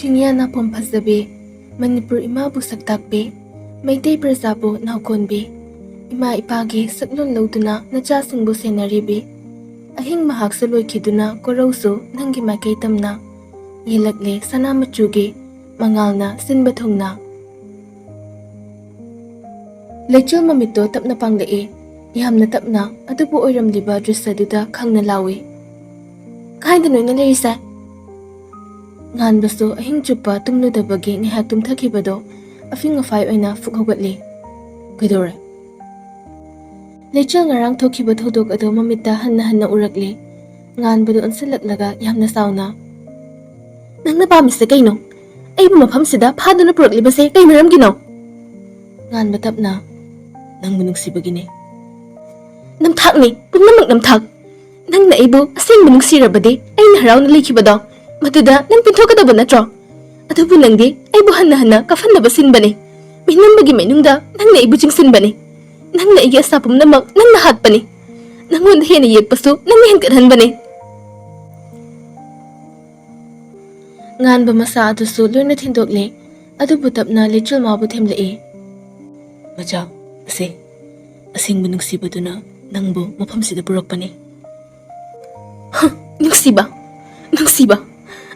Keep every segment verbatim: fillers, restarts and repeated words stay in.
ꯆꯤꯡꯌꯥ ꯅꯥꯄꯣꯝ ꯐꯖꯕꯤ, ꯃꯅꯤꯄꯨꯔ ꯏꯃꯥꯕꯨ ꯁꯛꯇꯥꯛꯄꯤ, ꯃꯩꯇꯩ ꯄ꯭ꯔꯖꯥꯕꯨ ꯅꯥꯎꯀꯣꯟꯕꯤ, ꯏꯃꯥ ꯏꯄꯥꯒꯤ ꯁꯛꯂꯣꯟ ꯂꯧꯗꯨꯅ ꯅꯆꯥꯁꯤꯡꯕꯨ ꯁꯦꯟꯅꯔꯤꯕꯤ, ꯑꯍꯤꯡ ꯃꯍꯥꯛꯁꯨ ꯂꯣꯏꯈꯤꯗꯨꯅ ꯀꯣꯔꯧꯁꯨ ꯅꯪꯒꯤ ꯃꯥꯏꯀꯩ ꯇꯝꯅ ꯌꯦꯜꯂꯛꯂꯦ ꯁꯅꯥ ꯃꯆꯨꯒꯤ ꯃꯉꯥꯜꯅ ꯁꯤꯟꯕ ꯊꯨꯡꯅ꯫ ꯂꯩꯆꯤꯜ ꯃꯃꯤꯠꯇꯣ ꯇꯞꯅ ꯄꯥꯡꯂꯛꯏ, ꯌꯥꯝꯅ ꯇꯞꯅ, ꯑꯗꯨꯕꯨ ꯑꯣꯏꯔꯝꯂꯤꯕ ꯗ꯭ꯔꯤꯁ꯭ꯌꯗꯨꯗ ꯈꯪꯅ ꯂꯥꯎꯏ꯫ "ꯀꯥꯏꯗꯅꯣ ꯑꯩꯅ ꯂꯩꯔꯤꯁꯦ?" ꯉꯥꯟꯕꯁꯨ ꯑꯍꯤꯡ ꯆꯨꯞꯄ ꯇꯨꯝꯂꯨꯗꯕꯒꯤ ꯉꯥꯏꯍꯥꯛ ꯇꯨꯝꯊꯈꯤꯕꯗꯣ ꯑꯐꯤꯡ ꯑꯐꯥꯏ ꯑꯣꯏꯅ ꯐꯨꯛ ꯍꯧꯒꯠꯂꯤ꯫ "ꯀꯩꯗꯧꯔꯦ?" ꯂꯩꯆꯤꯜ ꯉꯔꯥꯡ ꯊꯣꯛꯈꯤꯕ ꯊꯧꯗꯣꯛ ꯑꯗꯣ ꯃꯃꯤꯠꯇ ꯍꯟꯅ ꯍꯟꯅ ꯎꯔꯛꯂꯤ꯫ ꯉꯥꯟꯕꯗꯨ ꯑꯣꯟꯁꯤꯜꯂꯛꯂꯒ ꯌꯥꯝꯅ ꯁꯥꯎꯅ, "ꯅꯪꯅ ꯄꯥꯝꯃꯤꯁꯦ ꯀꯩꯅꯣ? ꯑꯩꯕꯨ ꯃꯐꯝꯁꯤꯗ ꯐꯥꯗꯨꯅ ꯄꯨꯔꯛꯂꯤꯕꯁꯦ ꯀꯩ ꯃꯔꯝꯒꯤꯅꯣ?" ꯉꯥꯟꯕ ꯇꯞꯅ, "ꯅꯪꯕꯨ ꯅꯨꯡꯁꯤꯕꯒꯤꯅꯦ꯫" "ꯅꯝꯊꯥꯛꯅꯤ, ꯄꯨꯝꯅꯃꯛ ꯅꯝꯊꯥꯛ꯫ ꯅꯪꯅ ꯑꯩꯕꯨ ꯑꯁꯦꯡꯕ ꯅꯨꯡꯁꯤꯔꯕꯗꯤ ꯑꯩꯅ ꯍꯔꯥꯎꯅ ꯂꯩꯈꯤꯕꯗꯣ ꯃꯗꯨꯗ ꯅꯪ ꯄꯦꯟꯊꯣꯛꯀꯗꯕ ꯅꯠꯇ꯭ꯔꯣ? ꯑꯗꯨꯕꯨ ꯅꯪꯗꯤ ꯑꯩꯕꯨ ꯍꯟꯅ ꯍꯟꯅ ꯀꯥꯐꯟꯅꯕ ꯁꯤꯟꯕꯅꯤ꯫ ꯃꯤꯅꯝꯕꯒꯤ ꯃꯩꯅꯨꯡꯗ ꯅꯪꯅ ꯑꯩꯕꯨ ꯆꯤꯡꯁꯤꯟꯕꯅꯤ꯫ ꯅꯪꯅ ꯑꯩꯒꯤ ꯑꯁꯥ ꯄꯨꯝꯅꯃꯛ ꯅꯪꯅ ꯍꯥꯠꯄꯅꯤ꯫ ꯅꯪꯉꯣꯟꯗ ꯍꯦꯟꯅ ꯌꯦꯛꯄꯁꯨ ꯅꯪꯅ ꯍꯦꯟꯒꯠꯍꯟꯕꯅꯤ꯫" ꯉꯥꯟꯕ ꯃꯁꯥ ꯑꯗꯨꯁꯨ ꯂꯣꯏꯅ ꯊꯤꯟꯗꯣꯛꯂꯦ, ꯑꯗꯨꯕꯨ ꯇꯞꯅ ꯂꯩꯆꯤꯜ ꯃꯥꯕꯨ ꯊꯦꯝꯂꯛꯏ꯫ "ꯃꯆꯥ, ꯑꯁꯦ, ꯑꯁꯦꯡꯕ ꯅꯨꯡꯁꯤꯕꯗꯨꯅ ꯅꯪꯕꯨ ꯃꯐꯝꯁꯤꯗ ꯄꯨꯔꯛꯄꯅꯤ꯫" "ꯍ, ꯅꯨꯡꯁꯤꯕ, ꯅꯨꯡꯁꯤꯕ,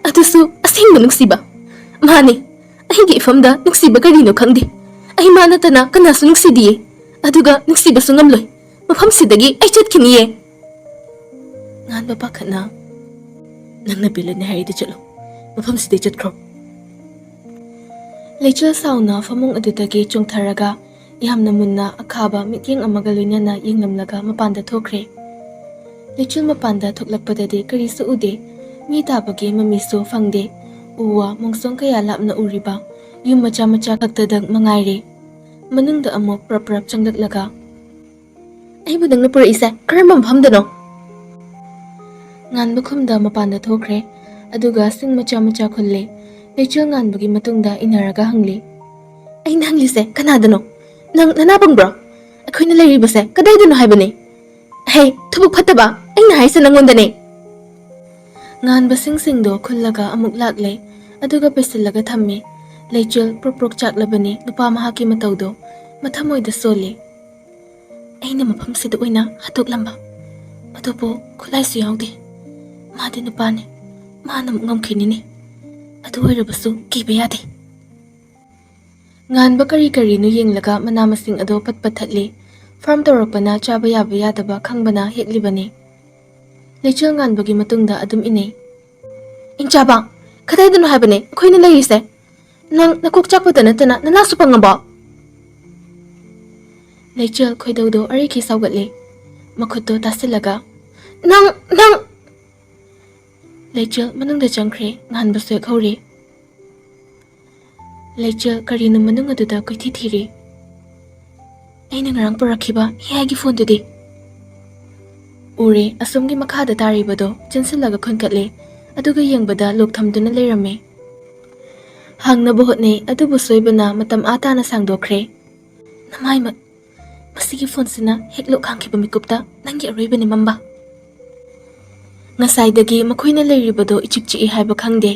ꯑꯗꯨꯁꯨ ꯑꯁꯦꯡꯕ ꯅꯨꯡꯁꯤꯕ꯫ ꯃꯥꯅꯤ, ꯑꯩꯒꯤ ꯏꯐꯝꯗ ꯅꯨꯡꯁꯤꯕ ꯀꯔꯤꯅꯣ ꯈꯪꯗꯦ꯫ ꯑꯩ ꯃꯥ ꯅꯠꯇꯅ ꯀꯅꯥꯁꯨ ꯅꯨꯡꯁꯤꯗꯤꯌꯦ꯫ ꯑꯗꯨꯒ ꯅꯨꯡꯁꯤꯕꯁꯨ ꯉꯝꯂꯣꯏ꯫ ꯃꯐꯝꯁꯤꯗꯒꯤ ꯑꯩ ꯆꯠꯈꯤꯅꯤꯌꯦ꯫" ꯉꯥꯟꯕ ꯄꯥꯈꯠꯅ, "ꯅꯪꯅ ꯄꯦꯜꯂꯅꯤ ꯍꯥꯏꯔꯗꯤ ꯆꯠꯂꯣ꯫ ꯃꯐꯝꯁꯤꯗꯩ ꯆꯠꯈ꯭ꯔꯣ꯫" ꯂꯩꯆꯤꯜ ꯁꯥꯎꯅ ꯐꯃꯨꯡ ꯑꯗꯨꯗꯒꯤ ꯆꯣꯡꯊꯔꯒ ꯌꯥꯝꯅ ꯃꯨꯟꯅ ꯑꯈꯥꯕ ꯃꯤꯠꯌꯦꯡ ꯑꯃꯒ ꯂꯣꯏꯅꯅ ꯌꯦꯡꯂꯝꯂꯒ ꯃꯄꯥꯟꯗ ꯊꯣꯛꯈ꯭ꯔꯦ꯫ ꯂꯩꯆꯤꯜ ꯃꯄꯥꯟꯗ ꯊꯣꯛꯂꯛꯄꯗꯗꯤ ꯀꯔꯤꯁꯨ ꯎꯗꯦ꯫ ꯃꯤ ꯇꯥꯕꯒꯤ ꯃꯃꯤꯁꯨ ꯐꯪꯗꯦ꯫ ꯎ ꯋꯥ ꯃꯣꯡꯁꯣꯡ ꯀꯌꯥ ꯂꯥꯞꯅ ꯎꯔꯤꯕ ꯌꯨꯝ ꯃꯆꯥ ꯃꯆꯥ ꯈꯛꯇꯗꯪ ꯃꯉꯥꯏꯔꯦ꯫ ꯃꯅꯨꯡꯗ ꯑꯃꯨꯛ ꯄ꯭ꯔꯞ ꯄ꯭ꯔꯞ ꯆꯪꯂꯛꯂꯒ, "ꯑꯩꯕꯨ ꯅꯪꯅ ꯄꯨꯔꯛꯏꯁꯦ ꯀꯔꯝꯕ ꯃꯐꯝꯗꯅꯣ?" ꯉꯥꯟꯕ ꯈꯨꯝꯗ ꯃꯄꯥꯟꯗ ꯊꯣꯛꯈ꯭ꯔꯦ, ꯑꯗꯨꯒ ꯁꯤꯡ ꯃꯆꯥ ꯃꯆꯥ ꯈꯨꯜꯂꯦ꯫ ꯂꯩꯆꯤꯜ ꯉꯥꯟꯕꯒꯤ ꯃꯇꯨꯡꯗ ꯏꯟꯅꯔꯒ ꯍꯪꯂꯤ, "ꯑꯩꯅ ꯍꯪꯂꯤꯁꯦ ꯀꯅꯥꯗꯅꯣ? ꯅꯪ ꯅꯅꯥ ꯄꯪꯕ꯭ꯔꯣ? ꯑꯩꯈꯣꯏꯅ ꯂꯩꯔꯤꯕꯁꯦ ꯀꯗꯥꯏꯗꯅꯣ ꯍꯥꯏꯕꯅꯦ? ꯍꯦ, ꯊꯕꯛ ꯐꯠꯇꯕ, ꯑꯩꯅ ꯍꯥꯏꯁꯦ ꯅꯪꯉꯣꯟꯗꯅꯦ!" ꯉꯥꯟꯕ ꯁꯤꯡꯁꯤꯡꯗꯣ ꯈꯨꯜꯂꯒ ꯑꯃꯨꯛ ꯂꯥꯛꯂꯦ꯫ ꯑꯗꯨꯒ ꯄꯩꯁꯤꯜꯂꯒ ꯊꯝꯃꯤ꯫ ꯂꯩꯆꯤꯜ ꯄ꯭ꯔꯣꯛ ꯄ꯭ꯔꯣꯛ ꯆꯥꯛꯂꯕꯅꯤ ꯅꯨꯄꯥ ꯃꯍꯥꯛꯀꯤ ꯃꯇꯧꯗꯣ꯫ ꯃꯊꯃꯣꯏꯗ ꯁꯣꯜꯂꯤ꯫ "ꯑꯩꯅ ꯃꯐꯝꯁꯤꯗ ꯑꯣꯏꯅ ꯍꯥꯠꯇꯣꯛꯂꯝꯕ꯫ ꯑꯗꯨꯕꯨ ꯈꯨꯠꯂꯥꯏꯁꯨ ꯌꯥꯎꯗꯦ꯫ ꯃꯥꯗꯤ ꯅꯨꯄꯥꯅꯤ꯫ ꯃꯥꯅ ꯑꯃꯨꯛ ꯉꯝꯈꯤꯅꯤꯅꯦ꯫ ꯑꯗꯨ ꯑꯣꯏꯔꯕꯁꯨ ꯀꯤꯕ ꯌꯥꯗꯦ꯫" ꯉꯥꯟꯕ ꯀꯔꯤ ꯀꯔꯤꯅꯣ ꯌꯦꯡꯂꯒ ꯃꯅꯥ ꯃꯁꯤꯡ ꯑꯗꯣ ꯄꯠ ꯄꯠ ꯊꯠꯂꯤ꯫ ꯐꯥꯔꯝ ꯇꯧꯔꯛꯄꯅ ꯆꯥꯕ ꯌꯥꯕ ꯌꯥꯗꯕ ꯈꯪꯕꯅ ꯍꯦꯛꯂꯤꯕꯅꯤ꯫ ꯂꯩꯆꯤꯜ ꯉꯥꯟꯕꯒꯤ ꯃꯇꯨꯡꯗ ꯑꯗꯨꯝ ꯏꯟꯅꯩ꯫ "ꯏꯪꯆꯥꯕ, ꯀꯗꯥꯏꯗꯅꯣ ꯍꯥꯏꯕꯅꯦ ꯑꯩꯈꯣꯏꯅ ꯂꯩꯔꯤꯁꯦ? ꯅꯪ ꯅꯀꯣꯛ ꯆꯥꯛꯄꯗ ꯅꯠꯇꯅ ꯅꯅꯥꯁꯨ ꯄꯪꯉꯕꯣ?" ꯂꯩꯆꯤꯜ ꯈꯣꯏꯗꯧꯗꯣ ꯑꯔꯤꯈꯤ ꯁꯥꯎꯒꯠꯂꯤ꯫ ꯃꯈꯨꯠꯇꯣ ꯇꯥꯁꯤꯜꯂꯒ, "ꯅꯪ, ꯅꯪ!" ꯂꯩꯆꯤꯜ ꯃꯅꯨꯡꯗ ꯆꯪꯈ꯭ꯔꯦ꯫ ꯉꯥꯟꯕꯁꯨ ꯍꯦꯛ ꯍꯧꯔꯦ꯫ ꯂꯩꯆꯤꯜ ꯀꯔꯤꯅꯣ ꯃꯅꯨꯡ ꯑꯗꯨꯗ ꯀꯣꯏꯊꯤ ꯊꯤꯔꯤ꯫ "ꯑꯩꯅ ꯉꯔꯥꯡ ꯄꯨꯔꯛꯈꯤꯕ ꯍꯤꯌꯥꯏꯒꯤ ꯐꯣꯟꯗꯨꯗꯤ?" ꯎꯔꯦ, ꯑꯁꯣꯝꯒꯤ ꯃꯈꯥꯗ ꯇꯥꯔꯤꯕꯗꯣ꯫ ꯆꯦꯟꯁꯤꯜꯂꯒ ꯈꯨꯟꯀꯠꯂꯦ꯫ ꯑꯗꯨꯒ ꯌꯦꯡꯕꯗ ꯂꯣꯛ ꯊꯝꯗꯨꯅ ꯂꯩꯔꯝꯃꯦ꯫ ꯍꯪꯅꯕ ꯍꯣꯠꯅꯩ, ꯑꯗꯨꯕꯨ ꯁꯣꯏꯕꯅ ꯃꯇꯝ ꯑꯥ ꯇꯥꯅ ꯁꯥꯡꯗꯣꯛꯈ꯭ꯔꯦ꯫ "ꯅꯃꯥꯏꯃꯠ! ꯃꯁꯤꯒꯤ ꯐꯣꯟꯁꯤꯅ ꯍꯦꯛ ꯂꯣꯛ ꯍꯥꯡꯈꯤꯕ ꯃꯤꯀꯨꯞꯇ ꯅꯪꯒꯤ ꯑꯔꯣꯏꯕꯅꯤ ꯃꯝꯕ꯫" ꯉꯁꯥꯏꯗꯒꯤ ꯃꯈꯣꯏꯅ ꯂꯩꯔꯤꯕꯗꯣ ꯏꯆꯤꯛ ꯆꯤꯛꯏ ꯍꯥꯏꯕ ꯈꯪꯗꯦ꯫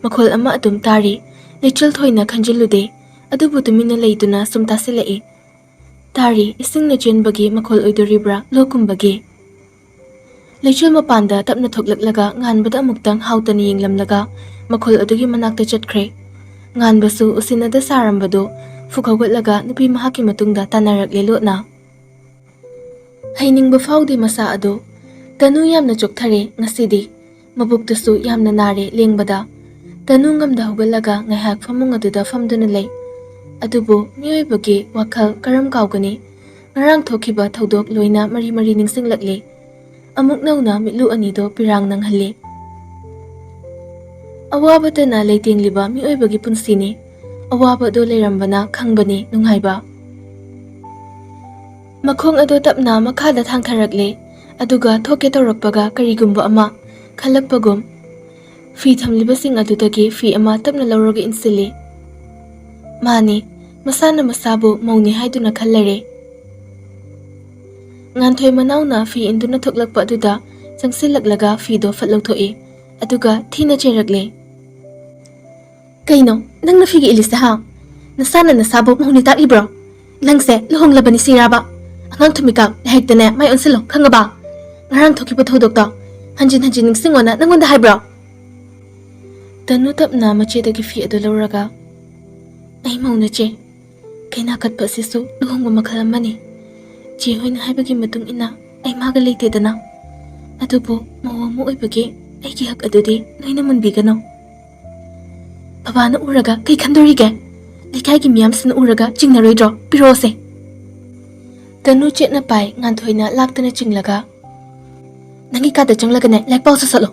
ꯃꯈꯣꯜ ꯑꯃ ꯑꯗꯨꯝ ꯇꯥꯔꯤ꯫ ꯂꯩꯆꯤꯜ ꯊꯣꯏꯅ ꯈꯟꯖꯤꯜꯂꯨꯗꯦ꯫ ꯑꯗꯨꯕꯨ ꯇꯨꯃꯤꯟꯅ ꯂꯩꯗꯨꯅ ꯁꯨꯝ ꯇꯥꯁꯤꯜꯂꯛꯏ꯫ ꯇꯥꯔꯤ, ꯏꯁꯤꯡꯅ ꯆꯦꯟꯕꯒꯤ ꯃꯈꯣꯜ ꯑꯣꯏꯗꯣꯔꯤꯕ꯭ꯔꯥ, ꯂꯣꯛꯀꯨꯝꯕꯒꯤ? ꯂꯩꯆꯤꯜ ꯃꯄꯥꯟꯗ ꯇꯞꯅ ꯊꯣꯛꯂꯛꯂꯒ ꯉꯥꯟꯕꯗ ꯑꯃꯨꯛꯇꯪ ꯍꯥꯎꯇꯅ ꯌꯦꯡꯂꯝꯂꯒ ꯃꯈꯣꯜ ꯑꯗꯨꯒꯤ ꯃꯅꯥꯛꯇ ꯆꯠꯈ꯭ꯔꯦ꯫ ꯉꯥꯟꯕꯁꯨ ꯎꯁꯤꯟꯅꯗ ꯁꯥꯔꯝꯕꯗꯨ ꯐꯨꯛ ꯍꯧꯒꯠꯂꯒ ꯅꯨꯄꯤ ꯃꯍꯥꯛꯀꯤ ꯃꯇꯨꯡꯗ ꯇꯥꯟꯅꯔꯛꯂꯦ ꯂꯣꯠꯅ꯫ ꯍꯩꯅꯤꯡꯕ ꯐꯥꯎꯗꯦ ꯃꯁꯥ ꯑꯗꯨ꯫ ꯇꯅꯨ ꯌꯥꯝꯅ ꯆꯣꯛꯊꯔꯦ ꯉꯁꯤꯗꯤ꯫ ꯃꯕꯨꯛꯇꯨꯁꯨ ꯌꯥꯝꯅ ꯅꯥꯔꯦ ꯂꯦꯡꯕꯗ꯫ ꯇꯅꯨ ꯉꯝꯗ ꯍꯧꯒꯠꯂꯒ ꯉꯥꯏꯍꯥꯛ ꯐꯃꯨꯡ ꯑꯗꯨꯗ ꯐꯝꯗꯨꯅ ꯂꯩ꯫ ꯑꯗꯨꯕꯨ ꯃꯤꯑꯣꯏꯕꯒꯤ ꯋꯥꯈꯜ ꯀꯔꯝ ꯀꯥꯎꯒꯅꯤ? ꯉꯔꯥꯡ ꯊꯣꯛꯈꯤꯕ ꯊꯧꯗꯣꯛ ꯂꯣꯏꯅ ꯃꯔꯤ ꯃꯔꯤ ꯅꯤꯡꯁꯤꯡꯂꯛꯂꯦ꯫ ꯑꯃꯨꯛ ꯅꯧꯅ ꯃꯤꯠꯂꯨ ꯑꯅꯤꯗꯣ ꯄꯤꯔꯥꯡ ꯅꯪꯍꯜꯂꯦ꯫ ꯑꯋꯥꯕꯇꯅ ꯂꯩꯇꯦꯡꯂꯤꯕ ꯃꯤꯑꯣꯏꯕꯒꯤ ꯄꯨꯟꯁꯤꯅꯤ꯫ ꯑꯋꯥꯕꯗꯣ ꯂꯩꯔꯝꯕꯅ ꯈꯪꯕꯅꯤ ꯅꯨꯡꯉꯥꯏꯕ꯫ ꯃꯈꯣꯡ ꯑꯗꯣ ꯇꯞꯅ ꯃꯈꯥꯗ ꯊꯥꯡꯊꯔꯛꯂꯦ, ꯑꯗꯨꯒ ꯊꯣꯛꯀꯦ ꯇꯧꯔꯛꯄꯒ ꯀꯔꯤꯒꯨꯝꯕ ꯑꯃ ꯈꯜꯂꯛꯄꯒꯨꯝ ꯐꯤ ꯊꯝꯂꯤꯕꯁꯤꯡ ꯑꯗꯨꯗꯒꯤ ꯐꯤ ꯑꯃ ꯇꯞꯅ ꯂꯧꯔꯒ ꯏꯟꯁꯤꯜꯂꯤ꯫ ꯃꯥꯅꯤ, ꯃꯁꯥꯅ ꯃꯁꯥꯕꯨ ꯃꯧꯅꯤ ꯍꯥꯏꯗꯨꯅ ꯈꯜꯂꯔꯦ꯫ ꯉꯥꯟꯊꯣꯏ ꯃꯅꯥꯎꯅ ꯐꯤ ꯏꯟꯗꯨꯅ ꯊꯣꯛꯂꯛꯄ ꯑꯗꯨꯗ ꯆꯪꯁꯤꯜꯂꯛꯂꯒ ꯐꯤꯗꯣ ꯐꯠ ꯂꯧꯊꯣꯛꯏ, ꯑꯗꯨꯒ ꯊꯤꯅ ꯆꯩꯔꯛꯂꯦ꯫ ꯀꯩꯅꯣ ꯅꯪꯅ ꯐꯤꯒ ꯏꯜꯂꯤꯁꯦ, ꯍꯥ? ꯅꯁꯥꯅ ꯅꯁꯥꯕꯨ ꯃꯧꯅꯦ ꯇꯥꯛꯂꯤꯕ꯭ꯔꯣ? ꯅꯪꯁꯦ ꯂꯨꯍꯣꯡꯂꯕꯅꯤ ꯁꯤꯔꯥꯕ? ꯑꯉꯥꯡ ꯊꯨꯝꯃꯤꯀꯥꯛ, ꯂꯥꯏꯔꯤꯛꯇꯅꯦ ꯃꯥꯏ ꯑꯣꯟꯁꯤꯜꯂꯣ, ꯈꯪꯉꯕ? ꯉꯔꯥꯡ ꯊꯣꯛꯈꯤꯕ ꯊꯧꯗꯣꯛꯇꯣ ꯍꯟꯖꯤꯟ ꯍꯟꯖꯤꯟ ꯅꯤꯡꯁꯤꯡꯉꯣꯅ ꯅꯪꯉꯣꯟꯗ ꯍꯥꯏꯕ꯭ꯔꯣ? ꯇꯅꯨ ꯇꯞꯅ ꯃꯆꯦꯗꯒꯤ ꯐꯤ ꯑꯗꯨ ꯂꯧꯔꯒ, "ꯑꯩ ꯃꯧꯅ ꯆꯦ, ꯀꯩꯅꯥ ꯀꯠꯄ ꯑꯁꯤꯁꯨ ꯂꯨꯍꯣꯡꯕ ꯃꯈꯜ ꯑꯃꯅꯤ꯫ ꯆꯦ ꯍꯣꯏꯅ ꯍꯥꯏꯕꯒꯤ ꯃꯇꯨꯡ ꯏꯟꯅ ꯑꯩ ꯃꯥꯒ ꯂꯩꯇꯦꯗꯅ꯫ ꯑꯗꯨꯕꯨ ꯃꯧ ꯑꯃ ꯑꯣꯏꯕꯒꯤ ꯑꯩꯒꯤ ꯍꯛ ꯑꯗꯨꯗꯤ ꯅꯣꯏꯅ ꯃꯨꯟꯕꯤꯒꯅꯨ꯫ ꯕꯕꯥꯅ ꯎꯔꯒ ꯀꯩ ꯈꯟꯗꯣꯔꯤꯒꯦ? ꯂꯩꯀꯥꯏꯒꯤ ꯃꯤꯌꯥꯝꯁꯤꯅ ꯎꯔꯒ ꯆꯤꯡꯅꯔꯣꯏꯗ꯭ꯔꯣ? ꯄꯤꯔꯛꯑꯣꯁꯦ꯫" ꯇꯅꯨ ꯆꯦꯠꯅ ꯄꯥꯏ, ꯉꯥꯟꯊꯣꯏꯅ ꯂꯥꯛꯇꯅ ꯆꯤꯡꯂꯒ, "ꯅꯪꯒꯤ ꯀꯥꯗ ꯆꯪꯂꯒꯅꯦ ꯂꯥꯏꯔꯤꯛ ꯄꯥꯎ ꯆꯠꯂꯣ꯫"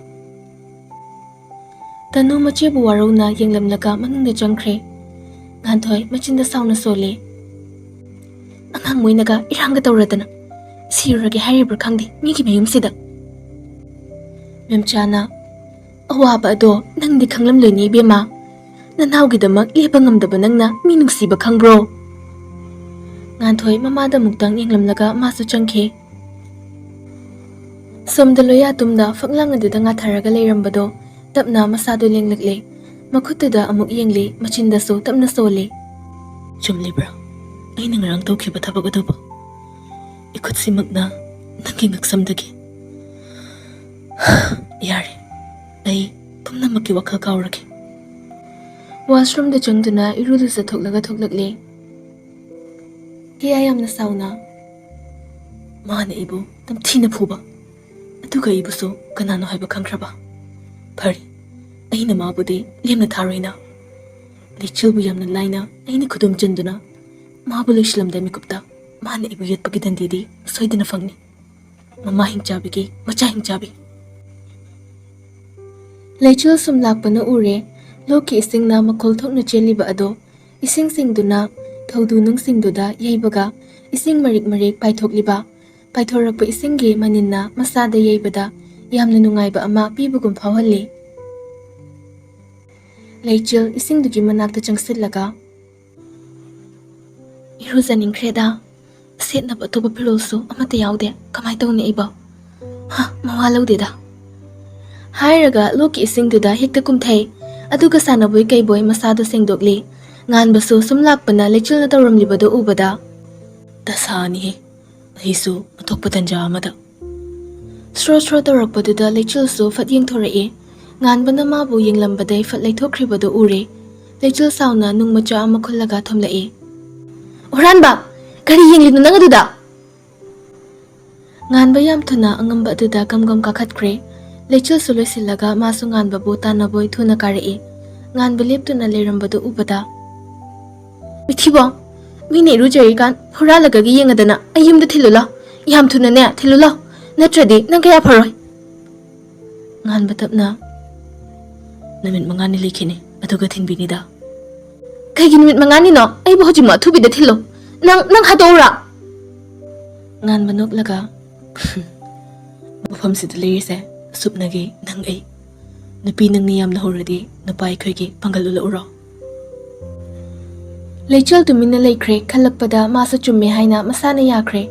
ꯇꯅꯨ ꯃꯆꯦꯕꯨ ꯋꯥꯔꯧꯅ ꯌꯦꯡꯂꯝꯂꯒ ꯃꯅꯨꯡꯗ ꯆꯪꯈ꯭ꯔꯦ꯫ ꯉꯥꯟꯊꯣꯏ ꯃꯆꯤꯟꯗ ꯁꯥꯎꯅ ꯁꯣꯜꯂꯦ꯫ "ꯑꯉꯥꯡ ꯃꯣꯏꯅꯒ ꯏꯔꯥꯡꯒ ꯇꯧꯔꯗꯅ ꯁꯤꯔꯨꯔꯒꯦ ꯍꯥꯏꯔꯤꯕ꯭ꯔꯥ ꯈꯪꯗꯦ ꯃꯤꯒꯤ ꯃꯌꯨꯝꯁꯤꯗ꯫" ꯃꯦꯝꯆꯥꯅ, "ꯑꯋꯥꯕ ꯑꯗꯣ ꯅꯪꯗꯤ ꯈꯪꯂꯝꯂꯣꯏꯅꯦ ꯏꯕꯦꯝꯃ꯫ ꯅꯅꯥꯎꯒꯤꯗꯃꯛ ꯂꯦꯞꯄ ꯉꯝꯗꯕ ꯅꯪꯅ ꯃꯤ ꯅꯨꯡꯁꯤꯕ ꯈꯪꯕ꯭ꯔꯣ?" ꯉꯥꯟꯊꯣꯏ ꯃꯃꯥꯗ ꯑꯃꯨꯛꯇꯪ ꯌꯦꯡꯂꯝꯂꯒ ꯃꯥꯁꯨ ꯆꯪꯈꯤ꯫ ꯁꯣꯝꯗ ꯂꯣꯌꯥꯇꯨꯝꯗ ꯐꯛꯂꯥꯡ ꯑꯗꯨꯗ ꯉꯥꯊꯔꯒ ꯂꯩꯔꯝꯕꯗꯣ ꯇꯞꯅ ꯃꯁꯥꯗꯣ ꯂꯦꯡꯂꯛꯂꯦ꯫ ꯃꯈꯨꯠꯇꯨꯗ ꯑꯃꯨꯛ ꯌꯦꯡꯂꯦ, ꯃꯆꯤꯟꯗꯁꯨ ꯇꯞꯅ ꯁꯣꯜꯂꯦ꯫ "ꯆꯨꯝꯂꯤꯕ꯭ꯔꯥ? ꯑꯩꯅ ꯉꯔꯥꯡ ꯇꯧꯈꯤꯕ ꯊꯕꯛ ꯑꯗꯨꯕꯨ? ꯏꯈꯨꯠꯁꯤꯃꯛꯅ ꯅꯪꯒꯤ ꯉꯛꯁꯝꯗꯒꯤ꯫ ꯌꯥꯔꯦ, ꯑꯩ ꯄꯨꯝꯅꯃꯛꯀꯤ ꯋꯥꯈꯜ ꯀꯥꯎꯔꯒꯦ꯫" ꯋꯥꯁꯔꯨꯝꯗ ꯆꯪꯗꯨꯅ ꯏꯔꯨ ꯂꯨꯖꯊꯣꯛꯂꯒ ꯊꯣꯛꯂꯛꯂꯦ꯫ ꯀꯌꯥ ꯌꯥꯝꯅ ꯁꯥꯎꯅ, "ꯃꯥꯅ ꯑꯩꯕꯨ ꯇꯝꯊꯤꯅ ꯐꯨꯕ, ꯑꯗꯨꯒ ꯑꯩꯕꯨꯁꯨ ꯀꯅꯥꯅꯣ ꯍꯥꯏꯕ ꯈꯪꯈ꯭ꯔꯕ? ꯐꯔꯦ, ꯑꯩꯅ ꯃꯥꯕꯨꯗꯤ ꯂꯦꯝꯅ ꯊꯥꯔꯣꯏꯅ꯫ ꯂꯩꯆꯤꯜꯕꯨ ꯌꯥꯝꯅ ꯂꯥꯏꯅ ꯑꯩꯅ ꯈꯨꯗꯨꯝ ꯆꯟꯗꯨꯅ ꯃꯥꯕꯨ ꯂꯣꯏꯁꯤꯜꯂꯝꯗꯥꯏ ꯃꯤꯀꯨꯞꯇ ꯃꯥꯅ ꯑꯩꯕꯨ ꯌꯦꯠꯄꯒꯤ ꯗꯟꯗꯤꯗꯤ ꯁꯣꯏꯗꯅ ꯐꯪꯅꯤ꯫ ꯃꯃꯥ ꯍꯤꯡꯆꯥꯕꯤꯒꯤ ꯃꯆꯥ ꯍꯤꯡꯆꯥꯕꯤ꯫" ꯂꯩꯆꯤꯜ ꯁꯨꯝ ꯂꯥꯛꯄꯅ ꯎꯔꯦ꯫ ꯂꯣꯛꯀꯤ ꯏꯁꯤꯡꯅ ꯃꯈꯣꯜ ꯊꯣꯛꯅ ꯆꯦꯜꯂꯤꯕ ꯑꯗꯣ ꯏꯁꯤꯡꯁꯤꯡꯗꯨꯅ ꯊꯧꯗꯨ ꯅꯨꯡꯁꯤꯡꯗꯨꯗ ꯌꯩꯕꯒ ꯏꯁꯤꯡ ꯃꯔꯤꯛ ꯃꯔꯤꯛ ꯄꯥꯏꯊꯣꯛꯂꯤꯕ, ꯄꯥꯏꯊꯣꯔꯛꯄ ꯏꯁꯤꯡꯒꯤ ꯃꯅꯤꯟꯅ ꯃꯁꯥꯗ ꯌꯩꯕꯗ ꯌꯥꯝꯅ ꯅꯨꯡꯉꯥꯏꯕ ꯑꯃ ꯄꯤꯕꯒꯨꯝ ꯐꯥꯎꯍꯜꯂꯤ꯫ ꯂꯩꯆꯤꯜ ꯏꯁꯤꯡꯗꯨꯒꯤ ꯃꯅꯥꯛꯇ ꯆꯪꯁꯤꯜꯂꯒ, "ꯏꯔꯨꯖꯅꯤꯡꯈ꯭ꯔꯦꯗ꯫ ꯁꯦꯠꯅꯕ ꯑꯇꯣꯞꯄ ꯐꯤꯔꯣꯜꯁꯨ ꯑꯃꯠꯇ ꯌꯥꯎꯗꯦ꯫ ꯀꯃꯥꯏ ꯇꯧꯅꯤ ꯑꯩꯕꯣ? ꯍ, ꯃꯋꯥ ꯂꯧꯗꯦꯗ꯫" ꯍꯥꯏꯔꯒ ꯂꯣꯛꯀꯤ ꯏꯁꯤꯡꯗꯨꯗ ꯍꯦꯛꯇ ꯀꯨꯝꯊꯩ꯫ ꯑꯗꯨꯒ ꯁꯥꯟꯅꯕꯣꯏ ꯀꯩꯕꯣꯏ ꯃꯁꯥꯗꯣ ꯁꯦꯡꯗꯣꯛꯂꯤ꯫ ꯉꯥꯟꯕꯁꯨ ꯁꯨꯝ ꯂꯥꯛꯄꯅ ꯂꯩꯆꯤꯜꯅ ꯇꯧꯔꯝꯂꯤꯕꯗꯣ ꯎꯕꯗ, "ꯗꯁꯥꯅꯤꯍꯦ, ꯑꯩꯁꯨ ꯑꯇꯣꯞꯄ ꯇꯟꯖꯥ ꯑꯃꯗ"꯫ ꯁ꯭ꯔꯣ ꯁ꯭ꯔꯣ ꯇꯧꯔꯛꯄꯗꯨꯗ ꯂꯩꯆꯤꯜꯁꯨ ꯐꯠ ꯌꯦꯡꯊꯣꯔꯛꯏ꯫ ꯉꯥꯟꯕꯅ ꯃꯥꯕꯨ ꯌꯦꯡꯂꯝꯕꯗꯩ ꯐꯠ ꯂꯩꯊꯣꯛꯈ꯭ꯔꯤꯕꯗꯨ ꯎꯔꯦ꯫ ꯂꯩꯆꯤꯜ ꯁꯥꯎꯅ ꯅꯨꯡ ꯃꯆꯥ ꯑꯃ ꯈꯨꯜꯂꯒ ꯊꯣꯝꯂꯛꯏ꯫ "ꯍꯨꯔꯥꯟꯕ! ꯀꯔꯤ ꯌꯦꯡꯂꯤꯅꯣ ꯅꯪ ꯑꯗꯨꯗ?" ꯉꯥꯟꯕ ꯌꯥꯝ ꯊꯨꯅ ꯑꯉꯝꯕ ꯑꯗꯨꯗ ꯒꯝ ꯒꯝ ꯀꯥꯈꯠꯈ꯭ꯔꯦ꯫ ꯂꯩꯆꯤꯜꯁꯨ ꯂꯣꯏꯁꯤꯜꯂꯒ ꯃꯥꯁꯨ ꯉꯥꯟꯕꯕꯨ ꯇꯥꯟꯅꯕꯣꯏ ꯊꯨꯅ ꯀꯥꯔꯛꯏ꯫ ꯉꯥꯟꯕ ꯂꯦꯞꯇꯨꯅ ꯂꯩꯔꯝꯕꯗꯨ ꯎꯕꯗ, "ꯃꯤꯊꯤꯕꯣ, ꯃꯤꯅ ꯏꯔꯨꯖꯔꯤꯀꯥꯟ ꯍꯨꯔꯥꯜꯂꯒꯒ ꯌꯦꯡꯉꯗꯅ ꯑꯩ ꯌꯨꯝꯗ ꯊꯤꯜꯂꯨ ꯂꯥꯎ꯫ ꯌꯥꯝ ꯊꯨꯅꯅꯦ, ꯊꯤꯜꯂꯨ ꯂꯥꯎ꯫ ꯅꯠꯇ꯭ꯔꯗꯤ ꯅꯪ ꯀꯌꯥ ꯐꯔꯣꯏ"꯫ ꯉꯥꯟꯕ ꯇꯞꯅ, "ꯅꯨꯃꯤꯠ ꯃꯉꯥꯅꯤ ꯂꯩꯈꯤꯅꯤ, ꯑꯗꯨꯒ ꯊꯤꯟꯕꯤꯅꯤꯗ"꯫ "ꯀꯩꯒꯤ ꯅꯨꯃꯤꯠ ꯃꯉꯥꯅꯤꯅꯣ? ꯑꯩꯕꯨ ꯍꯧꯖꯤꯛꯃꯛ ꯑꯊꯨꯕꯤꯗ ꯊꯤꯜꯂꯨ꯫ ꯅꯪ, ꯅꯪ ꯍꯥꯠꯇꯣꯛꯎꯔꯥ?" ꯉꯥꯟꯕ ꯅꯣꯛꯂꯒ, "ꯃꯐꯝꯁꯤꯗ ꯂꯩꯔꯤꯁꯦ ꯁꯨꯞꯅꯒꯤ ꯅꯪ ꯑꯩ꯫ ꯅꯨꯄꯤ ꯅꯪꯅ ꯌꯥꯝꯅ ꯍꯧꯔꯗꯤ ꯅꯨꯄꯥ ꯑꯩꯈꯣꯏꯒꯤ ꯄꯥꯡꯒꯜ ꯎꯠꯂꯛꯎꯔꯣ?" ꯂꯩꯆꯤꯜ ꯇꯨꯃꯤꯟꯅ ꯂꯩꯈ꯭ꯔꯦ꯫ ꯈꯜꯂꯛꯄꯗ ꯃꯥꯁꯨ ꯆꯨꯝꯃꯦ ꯍꯥꯏꯅ ꯃꯁꯥꯅ ꯌꯥꯈ꯭ꯔꯦ꯫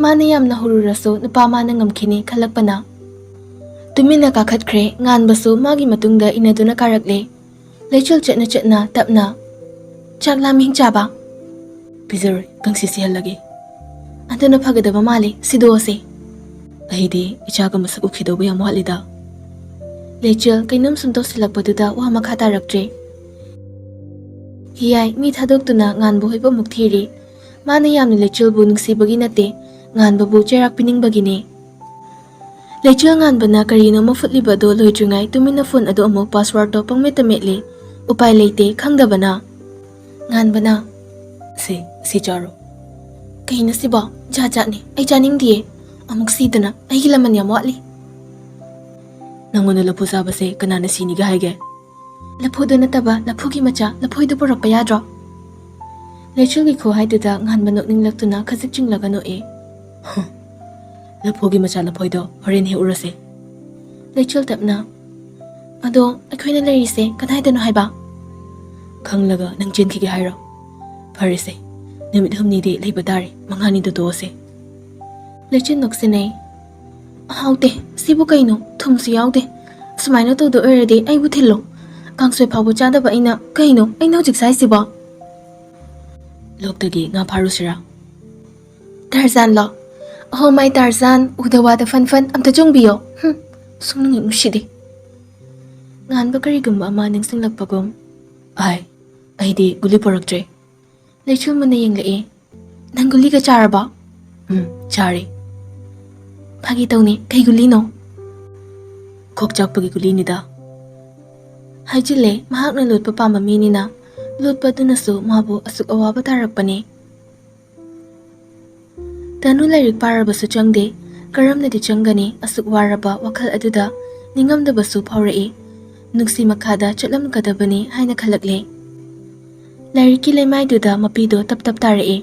ꯃꯥꯅ ꯌꯥꯝꯅ ꯍꯧꯔꯨꯔꯁꯨ ꯅꯨꯄꯥ ꯃꯥꯅ ꯉꯝꯈꯤꯅꯤ ꯈꯜꯂꯛꯄꯅ꯫ ꯇꯨꯃꯤꯟꯅ ꯀꯥꯈꯠꯈ꯭ꯔꯦ꯫ ꯉꯥꯟꯕꯁꯨ ꯃꯥꯒꯤ ꯃꯇꯨꯡꯗ ꯏꯟꯅꯗꯨꯅ ꯀꯥꯔꯛꯂꯦ꯫ ꯂꯩꯆꯤꯜ ꯆꯠꯅ ꯆꯠꯅ ꯇꯞꯅ, "ꯆꯥꯛ ꯂꯥꯝꯃꯤ, ꯍꯤꯡꯆꯥꯕ?" "ꯄꯤꯖꯔꯣꯏ, ꯀꯪꯁꯤ ꯁꯤꯍꯜꯂꯒꯦ"꯫ "ꯑꯗꯨꯅ ꯐꯒꯗꯕ ꯃꯥꯜꯂꯦ, ꯁꯤꯗꯣꯛꯑꯁꯦ"꯫ "ꯑꯩꯗꯤ ꯏꯆꯥꯒ ꯃꯁꯛ ꯎꯈꯤꯗꯧꯕ ꯌꯥꯝ ꯋꯥꯠꯂꯤꯗ"꯫ ꯂꯩꯆꯤꯜ ꯀꯩꯅꯣꯝ ꯁꯨꯝ ꯇꯧꯁꯤꯜꯂꯛꯄꯗꯨꯗ ꯋꯥ ꯃꯈꯥ ꯇꯥꯔꯛꯇ꯭ꯔꯦ꯫ ꯍꯤꯌꯥꯏ ꯃꯤ ꯊꯥꯗꯣꯛꯇꯨꯅ ꯉꯥꯟꯕ ꯍꯣꯏꯕ ꯑꯃꯨꯛ ꯊꯤꯔꯤ꯫ ꯃꯥꯅ ꯌꯥꯝꯅ ꯂꯩꯆꯤꯜꯕꯨ ꯅꯨꯡꯁꯤꯕꯒꯤ ꯅꯠꯇꯦ, ꯉꯥꯟꯕꯕꯨ ꯆꯩꯔꯥꯛ ꯄꯤꯅꯤꯡꯕꯒꯤꯅꯦ꯫ ꯂꯩꯆꯤꯜ ꯉꯥꯟꯕꯅ ꯀꯔꯤꯅꯣꯃ ꯐꯨꯠꯂꯤꯕꯗꯣ ꯂꯣꯏꯗ꯭ꯔꯤꯉꯩ ꯇꯨꯃꯤꯟꯅ ꯐꯣꯟ ꯑꯗꯨ ꯑꯃꯨꯛ ꯄꯥꯁꯋꯥꯔꯗꯇꯣ ꯄꯪꯃꯦꯠꯇ ꯃꯦꯠꯂꯤ꯫ ꯎꯄꯥꯏ ꯂꯩꯇꯦ, ꯈꯪꯗꯕꯅ꯫ ꯉꯥꯟꯕꯅ, "ꯁꯦ, ꯁꯤ ꯆꯥꯔꯣ"꯫ "ꯀꯩꯅꯣ ꯁꯤꯕꯣ? ꯖꯥꯠ ꯖꯥꯠꯅꯤ, ꯑꯩ ꯆꯥꯅꯤꯡꯗꯤꯌꯦ꯫ ꯑꯃꯨꯛ ꯁꯤꯗꯅ, ꯑꯩꯒꯤ ꯂꯃꯟ ꯌꯥꯝ ꯋꯥꯠꯂꯤ"꯫ "ꯅꯪꯉꯣꯟꯗ ꯂꯐꯨ ꯆꯥꯕꯁꯦ ꯀꯅꯥꯅ ꯁꯤꯅꯤꯒ ꯍꯥꯏꯒꯦ?" "ꯂꯐꯨꯗꯨ ꯅꯠꯇꯕ, ꯂꯐꯨꯒꯤ ꯃꯆꯥ, ꯂꯐꯣꯏꯗꯨ ꯄꯨꯔꯛꯄ ꯌꯥꯗ꯭ꯔꯣ?" ꯂꯩꯆꯤꯜꯒꯤ ꯈꯨꯍꯥꯏꯗꯨꯗ ꯉꯥꯟꯕ ꯅꯣꯛꯅꯤꯡꯂꯛꯇꯨꯅ ꯈꯖꯤꯛ ꯆꯤꯡꯂꯒ ꯅꯣꯛꯑꯦ꯫ "ꯍ, ꯂꯐꯨꯒꯤ ꯃꯆꯥ ꯂꯐꯣꯏꯗꯣ ꯍꯣꯔꯦꯟ ꯍꯦꯛꯎꯔꯁꯦ"꯫ ꯂꯩꯆꯤꯜ ꯇꯞꯅ, "ꯑꯗꯣ ꯑꯩꯈꯣꯏꯅ ꯂꯩꯔꯤꯁꯦ ꯀꯗꯥꯏꯗꯅꯣ ꯍꯥꯏꯕ?" "ꯈꯪꯂꯒ ꯅꯪ ꯆꯦꯟꯈꯤꯒꯦ ꯍꯥꯏꯔꯣ? ꯐꯔꯦꯁꯦ, ꯅꯨꯃꯤꯠ ꯍꯨꯝꯅꯤꯗꯤ ꯂꯩꯕ ꯇꯥꯔꯦ, ꯃꯉꯥꯅꯤꯗ ꯇꯣꯛꯑꯁꯦ"꯫ ꯂꯩꯆꯤꯜ ꯅꯣꯛꯁꯤꯟꯅꯩ꯫ "ꯍꯥꯎꯇꯦ, ꯁꯤꯕꯨ ꯀꯩꯅꯣ? ꯊꯨꯝꯁꯨ ꯌꯥꯎꯗꯦ꯫ ꯁꯨꯃꯥꯏꯅ ꯇꯧꯗꯣꯏ ꯑꯣꯏꯔꯗꯤ ꯑꯩꯕꯨ ꯊꯤꯜꯂꯣ꯫ ꯀꯥꯡꯁꯣꯏ ꯐꯥꯎꯕ ꯆꯥꯗꯕ ꯑꯩꯅ꯫ ꯀꯩꯅꯣ ꯑꯩꯅ ꯍꯧꯖꯤꯛ ꯆꯥꯏꯁꯤꯕꯣ? ꯂꯣꯛꯇꯒꯤ ꯉꯥ ꯐꯥꯔꯨꯁꯤꯔꯥ? ꯇꯥꯔꯖꯥꯟꯂꯣ? ꯑꯍꯣ ꯃꯥꯏ ꯇꯥꯔꯖꯥꯟ, ꯎꯗ ꯋꯥꯗ ꯐꯟ ꯐꯟ ꯑꯝꯇ ꯆꯣꯡꯕꯤꯌꯣ꯫ ꯍꯨꯝ, ꯁꯨꯡꯅꯨꯡ ꯍꯦꯛ ꯅꯨꯡꯁꯤꯗꯦ꯫ ꯉꯥꯟꯕ ꯀꯔꯤꯒꯨꯝꯕ ꯑꯃ ꯅꯤꯡꯁꯤꯡꯂꯛꯄꯒꯨꯝ꯫ ꯑꯥꯏ, ꯑꯩꯗꯤ ꯒꯨꯂꯤ ꯄꯨꯔꯛꯇ꯭ꯔꯦ꯫ ꯂꯩꯆꯨ ꯃꯨꯟꯅ ꯌꯦꯡꯂꯛꯏ꯫ "ꯅꯪ ꯒꯨꯂꯤꯒ ꯆꯥꯔꯕꯣ?" "ꯎꯝ, ꯆꯥꯔꯦ꯫" "ꯐꯥꯒꯤ ꯇꯧꯅꯦ, ꯀꯩ ꯒꯨꯂꯤꯅꯣ?" "ꯀꯣꯛ ꯆꯥꯛꯄꯒꯤ ꯒꯨꯂꯤꯅꯤꯗ꯫" ꯍꯥꯏꯖꯤꯜꯂꯦ꯫ ꯃꯍꯥꯛꯅ ꯂꯣꯠꯄ ꯄꯥꯝꯕ ꯃꯤꯅꯤꯅ, ꯂꯣꯠꯄ ꯑꯗꯨꯅꯁꯨ ꯃꯥꯕꯨ ꯑꯁꯨꯛ ꯑꯋꯥꯕ ꯇꯥꯔꯛꯄꯅꯦ꯫ ꯇꯅꯨ ꯂꯥꯏꯔꯤꯛ ꯄꯥꯔꯕꯁꯨ ꯆꯪꯗꯦ꯫ ꯀꯔꯝꯅꯗꯤ ꯆꯪꯒꯅꯤ? ꯑꯁꯨꯛ ꯋꯥꯔꯕ ꯋꯥꯈꯜ ꯑꯗꯨꯗ ꯅꯤꯡꯉꯝꯗꯕꯁꯨ ꯐꯥꯎꯔꯛꯏ꯫ ꯅꯨꯡꯁꯤ ꯃꯈꯥꯗ ꯆꯠꯂꯝꯒꯗꯕꯅꯤ ꯍꯥꯏꯅ ꯈꯜꯂꯛꯂꯦ꯫ ꯂꯥꯏꯔꯤꯛꯀꯤ ꯂꯩꯃꯥꯏꯗꯨꯗ ꯃꯄꯤꯗꯣ ꯇꯞ ꯇꯞ ꯇꯥꯔꯛꯏ꯫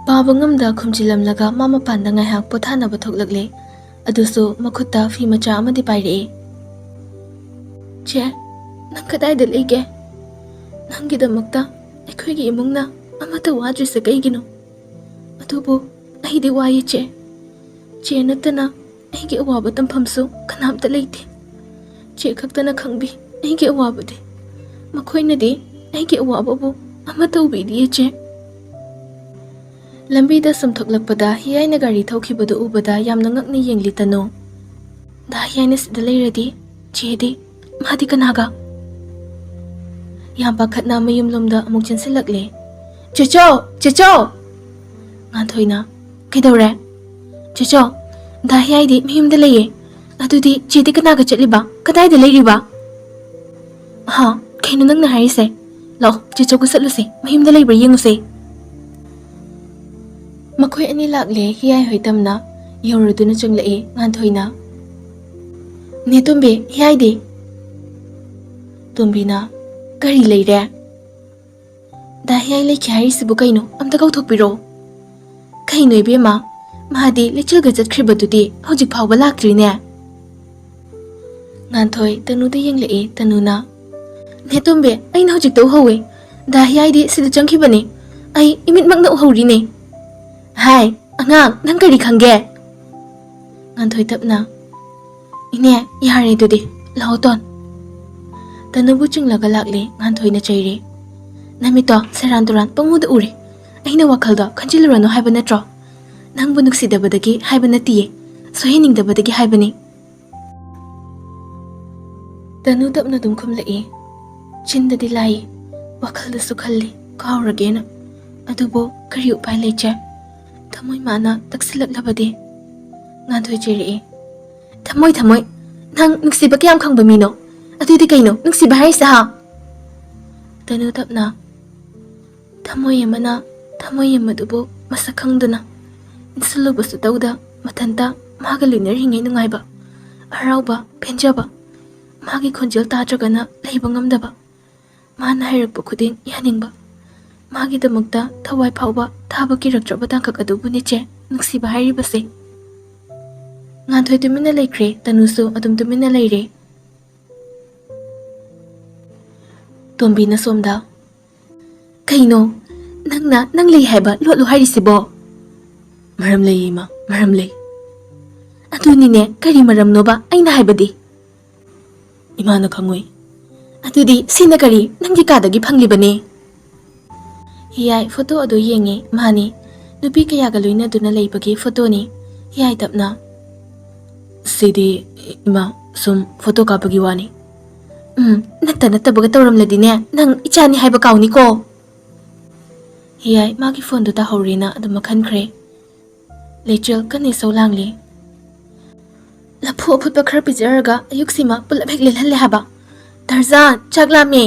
ꯄꯥꯕ ꯉꯝꯗ ꯈꯨꯝꯖꯤꯜꯂꯝꯂꯒ ꯃꯥ ꯃꯄꯥꯟꯗ ꯉꯥꯏꯍꯥꯛ ꯄꯣꯊꯥꯅꯕ ꯊꯣꯛꯂꯛꯂꯦ꯫ ꯑꯗꯨꯁꯨ ꯃꯈꯨꯠꯇ ꯐꯤ ꯃꯆꯥ ꯑꯃꯗꯤ ꯄꯥꯏꯔꯛꯏ꯫ "ꯆꯦ, ꯅꯪ ꯀꯗꯥꯏꯗ ꯂꯩꯒꯦ? ꯅꯪꯒꯤꯗꯃꯛꯇ ꯑꯩꯈꯣꯏꯒꯤ ꯏꯃꯨꯡꯅ ꯑꯃꯠꯇ ꯋꯥꯗ꯭ꯔꯤꯁꯦ ꯀꯩꯒꯤꯅꯣ? ꯑꯗꯨꯕꯨ ꯑꯩꯗꯤ ꯋꯥꯏꯌꯦ ꯆꯦ꯫ ꯆꯦ ꯅꯠꯇꯅ ꯑꯩꯒꯤ ꯑꯋꯥꯕ ꯇꯝꯐꯝꯁꯨ ꯀꯅꯥꯝꯇ ꯂꯩꯇꯦ꯫ ꯆꯦ ꯈꯛꯇꯅ ꯈꯪꯕꯤ ꯑꯩꯒꯤ ꯑꯋꯥꯕꯗꯤ꯫ ꯃꯈꯣꯏꯅꯗꯤ ꯑꯩꯒꯤ ꯑꯋꯥꯕꯕꯨ ꯑꯃꯠꯇ ꯎꯕꯤꯗꯤꯌꯦ ꯆꯦ꯫" ꯂꯝꯕꯤꯗ ꯁꯨꯝ ꯊꯣꯛꯂꯛꯄꯗ ꯍꯤꯌꯥꯏꯅ ꯒꯥꯔꯤ ꯊꯧꯈꯤꯕꯗꯨ ꯎꯕꯗ ꯌꯥꯝꯅ ꯉꯛꯅ ꯌꯦꯡꯂꯤ ꯇꯅꯨ꯫ "ꯗꯥ ꯍꯤꯌꯥꯏꯅ ꯁꯤꯗ ꯂꯩꯔꯗꯤ ꯆꯦꯗꯤ, ꯃꯥꯗꯤ ꯀꯅꯥꯒ?" ꯌꯥꯝ ꯄꯥꯈꯠꯅ ꯃꯌꯨꯝꯂꯣꯝꯗ ꯑꯃꯨꯛ ꯆꯦꯟꯁꯤꯜꯂꯛꯂꯦ꯫ "ꯆꯦꯆꯧ! ꯆꯦꯆꯧ!" ꯉꯥꯟꯊꯣꯏꯅ, "ꯀꯩꯗꯧꯔꯦ?" "ꯆꯦꯆꯧ, ꯗꯥ ꯍꯤꯌꯥꯏꯗꯤ ꯃꯌꯨꯝꯗ ꯂꯩꯌꯦ꯫ ꯑꯗꯨꯗꯤ ꯆꯦꯗꯤ ꯀꯅꯥꯒ ꯆꯠꯂꯤꯕ? ꯀꯗꯥꯏꯗ ꯂꯩꯔꯤꯕ?" "ꯍꯥ? ꯀꯩꯅꯣ ꯅꯪꯅ ꯍꯥꯏꯔꯤꯁꯦ? ꯂꯥꯛꯑꯣ, ꯆꯦꯆꯧꯒ ꯆꯠꯂꯨꯁꯦ, ꯃꯌꯨꯝꯗ ꯂꯩꯕ꯭ꯔꯥ ꯌꯦꯡꯉꯨꯁꯦ꯫" ꯃꯈꯣꯏ ꯑꯅꯤ ꯂꯥꯛꯂꯦ꯫ ꯍꯤꯌꯥꯏ ꯍꯣꯏ ꯇꯝꯅ ꯌꯧꯔꯗꯨꯅ ꯆꯪꯂꯛꯏ꯫ ꯉꯥꯟꯊꯣꯏꯅ, "ꯅꯦ ꯇꯣꯝꯕꯤ, ꯍꯤꯌꯥꯏꯗꯤ?" ꯇꯣꯝꯕꯤꯅ, "ꯀꯔꯤ ꯂꯩꯔꯦ?" "ꯗꯥ ꯍꯤꯌꯥꯏ ꯂꯩꯈꯤ ꯍꯥꯏꯔꯤꯁꯤꯕꯨ ꯀꯩꯅꯣ? ꯑꯝꯇ ꯀꯧꯊꯣꯛꯄꯤꯔꯣ꯫" "ꯀꯩꯅꯣ ꯏꯕꯦꯝꯃ? ꯃꯥꯗꯤ ꯂꯩꯆꯤꯜꯒ ꯆꯠꯈ꯭ꯔꯤꯕꯗꯨꯗꯤ ꯍꯧꯖꯤꯛ ꯐꯥꯎꯕ ꯂꯥꯛꯇ꯭ꯔꯤꯅꯦ꯫" ꯉꯥꯟꯊꯣꯏ ꯇꯅꯨꯗ ꯌꯦꯡꯂꯛꯏ꯫ ꯇꯅꯨꯅ, "ꯅꯦ ꯇꯣꯝꯕꯤ, ꯑꯩꯅ ꯍꯧꯖꯤꯛꯇ ꯎꯍꯧꯋꯦ꯫ ꯗꯥ ꯍꯤꯌꯥꯏꯗꯤ ꯁꯤꯗ ꯆꯪꯈꯤꯕꯅꯦ꯫ ꯑꯩ ꯏꯃꯤꯠꯃꯛꯅ ꯎꯍꯧꯔꯤꯅꯦ꯫" "ꯍꯥꯏ, ꯑꯉꯥꯡ, ꯅꯪ ꯀꯔꯤ ꯈꯪꯒꯦ?" ꯉꯥꯟꯊꯣꯏ ꯇꯞꯅ, "ꯏꯅꯦ, ꯌꯥꯔꯦ ꯑꯗꯨꯗꯤ, ꯂꯥꯛꯑꯣ ꯇꯣꯟ꯫" ꯇꯅꯨꯕꯨ ꯆꯤꯡꯂꯒ ꯂꯥꯛꯂꯦ꯫ ꯉꯥꯟꯊꯣꯏꯅ ꯆꯩꯔꯦ꯫ "ꯅꯃꯤꯠꯇꯣ ꯁꯦꯔꯥꯟ ꯇꯨꯔꯥꯟ ꯄꯪꯎꯗ ꯎꯔꯦ꯫ ꯑꯩꯅ ꯋꯥꯈꯜꯗꯣ ꯈꯟꯖꯤꯜꯂꯨꯔꯅꯨ ꯍꯥꯏꯕ ꯅꯠꯇ꯭ꯔꯣ? ꯅꯪꯕꯨ ꯅꯨꯡꯁꯤꯗꯕꯗꯒꯤ ꯍꯥꯏꯕ ꯅꯠꯇꯤꯌꯦ꯫ ꯁꯣꯏꯍꯟꯅꯤꯡꯗꯕꯗꯒꯤ ꯍꯥꯏꯕꯅꯤ꯫" ꯇꯅꯨ ꯇꯞꯅ ꯑꯗꯨꯝ ꯈꯨꯝꯂꯛꯏ꯫ ꯆꯤꯟꯗꯗꯤ ꯂꯥꯏ, ꯋꯥꯈꯜꯗꯁꯨ ꯈꯜꯂꯤ, ꯀꯥꯎꯔꯒꯦꯅ꯫ ꯑꯗꯨꯕꯨ ꯀꯔꯤ ꯎꯄꯥꯏ ꯂꯩꯆꯦ? ꯊꯃꯣꯏ ꯃꯥꯅ ꯇꯛꯁꯤꯜꯂꯛꯂꯕꯗꯤ꯫ ꯉꯥꯟꯊꯣꯏ ꯆꯩꯔꯛꯏ꯫ "ꯊꯃꯣꯏ, ꯊꯃꯣꯏ? ꯅꯪ ꯅꯨꯡꯁꯤꯕ ꯀꯌꯥꯝ ꯈꯪꯕ ꯃꯤꯅꯣ? ꯑꯗꯨꯗꯤ ꯀꯩꯅꯣ ꯅꯨꯡꯁꯤꯕ ꯍꯥꯏꯔꯤꯁꯦ, ꯍꯥ?" ꯇꯅꯨ ꯇꯞꯅ꯫ ꯊꯃꯣꯏ ꯑꯃꯅ ꯊꯃꯣꯏ ꯑꯃꯗꯨꯕꯨ ꯃꯁꯛ ꯈꯪꯗꯅ, ꯏꯟꯁꯤꯜꯂꯨꯕꯁꯨ ꯇꯧꯗ, ꯃꯊꯟꯇ ꯃꯥꯒ ꯂꯣꯏꯅꯔꯤꯉꯩ ꯅꯨꯡꯉꯥꯏꯕ, ꯍꯔꯥꯎꯕ, ꯄꯦꯟꯖꯕ, ꯃꯥꯒꯤ ꯈꯣꯟꯖꯦꯜ ꯇꯥꯗ꯭ꯔꯒꯅ ꯂꯩꯕ ꯉꯝꯗꯕ, ꯃꯥꯅ ꯍꯥꯏꯔꯛꯄ ꯈꯨꯗꯤꯡ ꯌꯥꯅꯤꯡꯕ, ꯃꯥꯒꯤꯗꯃꯛꯇ ꯊꯋꯥꯏ ꯐꯥꯎꯕ ꯊꯥꯕ ꯀꯤꯔꯛꯇ꯭ꯔꯕ ꯇꯥꯡꯀꯛ ꯑꯗꯨꯕꯨꯅꯤ ꯆꯦ ꯅꯨꯡꯁꯤꯕ ꯍꯥꯏꯔꯤꯕꯁꯦ꯫ ꯉꯥꯟꯊꯣꯏ ꯇꯨꯃꯤꯟꯅ ꯂꯩꯈ꯭ꯔꯦ, ꯇꯅꯨꯁꯨ ꯑꯗꯨꯝ ꯇꯨꯃꯤꯟꯅ ꯂꯩꯔꯦ꯫ ꯇꯣꯝꯕꯤꯅ ꯁꯣꯝꯗ, "ꯀꯩꯅꯣ? ꯅꯪꯅ ꯅꯪ ꯂꯩ ꯍꯥꯏꯕ ꯂꯣꯠꯂꯨ ꯍꯥꯏꯔꯤꯁꯤꯕꯣ?" "ꯃꯔꯝ ꯂꯩ, ꯏꯃꯥ, ꯃꯔꯝ ꯂꯩ꯫" "ꯑꯗꯨꯅꯤꯅꯦ, ꯀꯔꯤ ꯃꯔꯝꯅꯣꯕ ꯑꯩꯅ ꯍꯥꯏꯕꯗꯤ?" "ꯏꯃꯥꯅ ꯈꯪꯉꯣꯏ꯫" "ꯑꯗꯨꯗꯤ ꯁꯤꯅ ꯀꯔꯤ ꯅꯪꯒꯤ ꯀꯥꯗꯒꯤ ꯐꯪꯂꯤꯕꯅꯦ?" ꯍꯤꯌꯥꯏ ꯐꯣꯇꯣ ꯑꯗꯨ ꯌꯦꯡꯉꯦ꯫ ꯃꯥꯅꯤ, ꯅꯨꯄꯤ ꯀꯌꯥꯒ ꯂꯣꯏꯅꯗꯨꯅ ꯂꯩꯕꯒꯤ ꯐꯣꯇꯣꯅꯤ꯫ ꯍꯤꯌꯥꯏ ꯇꯞꯅ, "ꯁꯤꯗꯤ, ꯏꯃꯥ, ꯁꯨꯝ ꯐꯣꯇꯣ ꯀꯥꯞꯄꯒꯤ ꯋꯥꯅꯤ꯫" "ꯎꯝ, ꯅꯠꯇ ꯅꯠꯇꯕꯒ ꯇꯧꯔꯝꯂꯗꯤꯅꯦ, ꯅꯪ ꯏꯆꯥꯅꯤ ꯍꯥꯏꯕ ꯀꯥꯎꯅꯤꯀꯣ꯫" ꯍꯤꯌꯥꯏ ꯃꯥꯒꯤ ꯐꯣꯟꯗꯨ ꯇꯥꯍꯧꯔꯦꯅ ꯑꯗꯨꯝ ꯃꯈꯟꯈ꯭ꯔꯦ꯫ ꯂꯩꯆꯦꯜ ꯀꯟꯅ ꯏꯁꯧ ꯂꯥꯡꯂꯤ꯫ "ꯂꯐꯨ ꯑꯐꯨꯠꯄ ꯈꯔ ꯄꯤꯖꯔꯒ ꯑꯌꯨꯛꯁꯤꯃ ꯄꯨꯂꯞ ꯍꯦꯛ ꯂꯦꯜꯍꯜꯂꯦ ꯍꯥꯏꯕ꯫ ꯇꯔꯖꯥꯟ, ꯆꯥꯛ ꯂꯥꯝꯃꯦ꯫"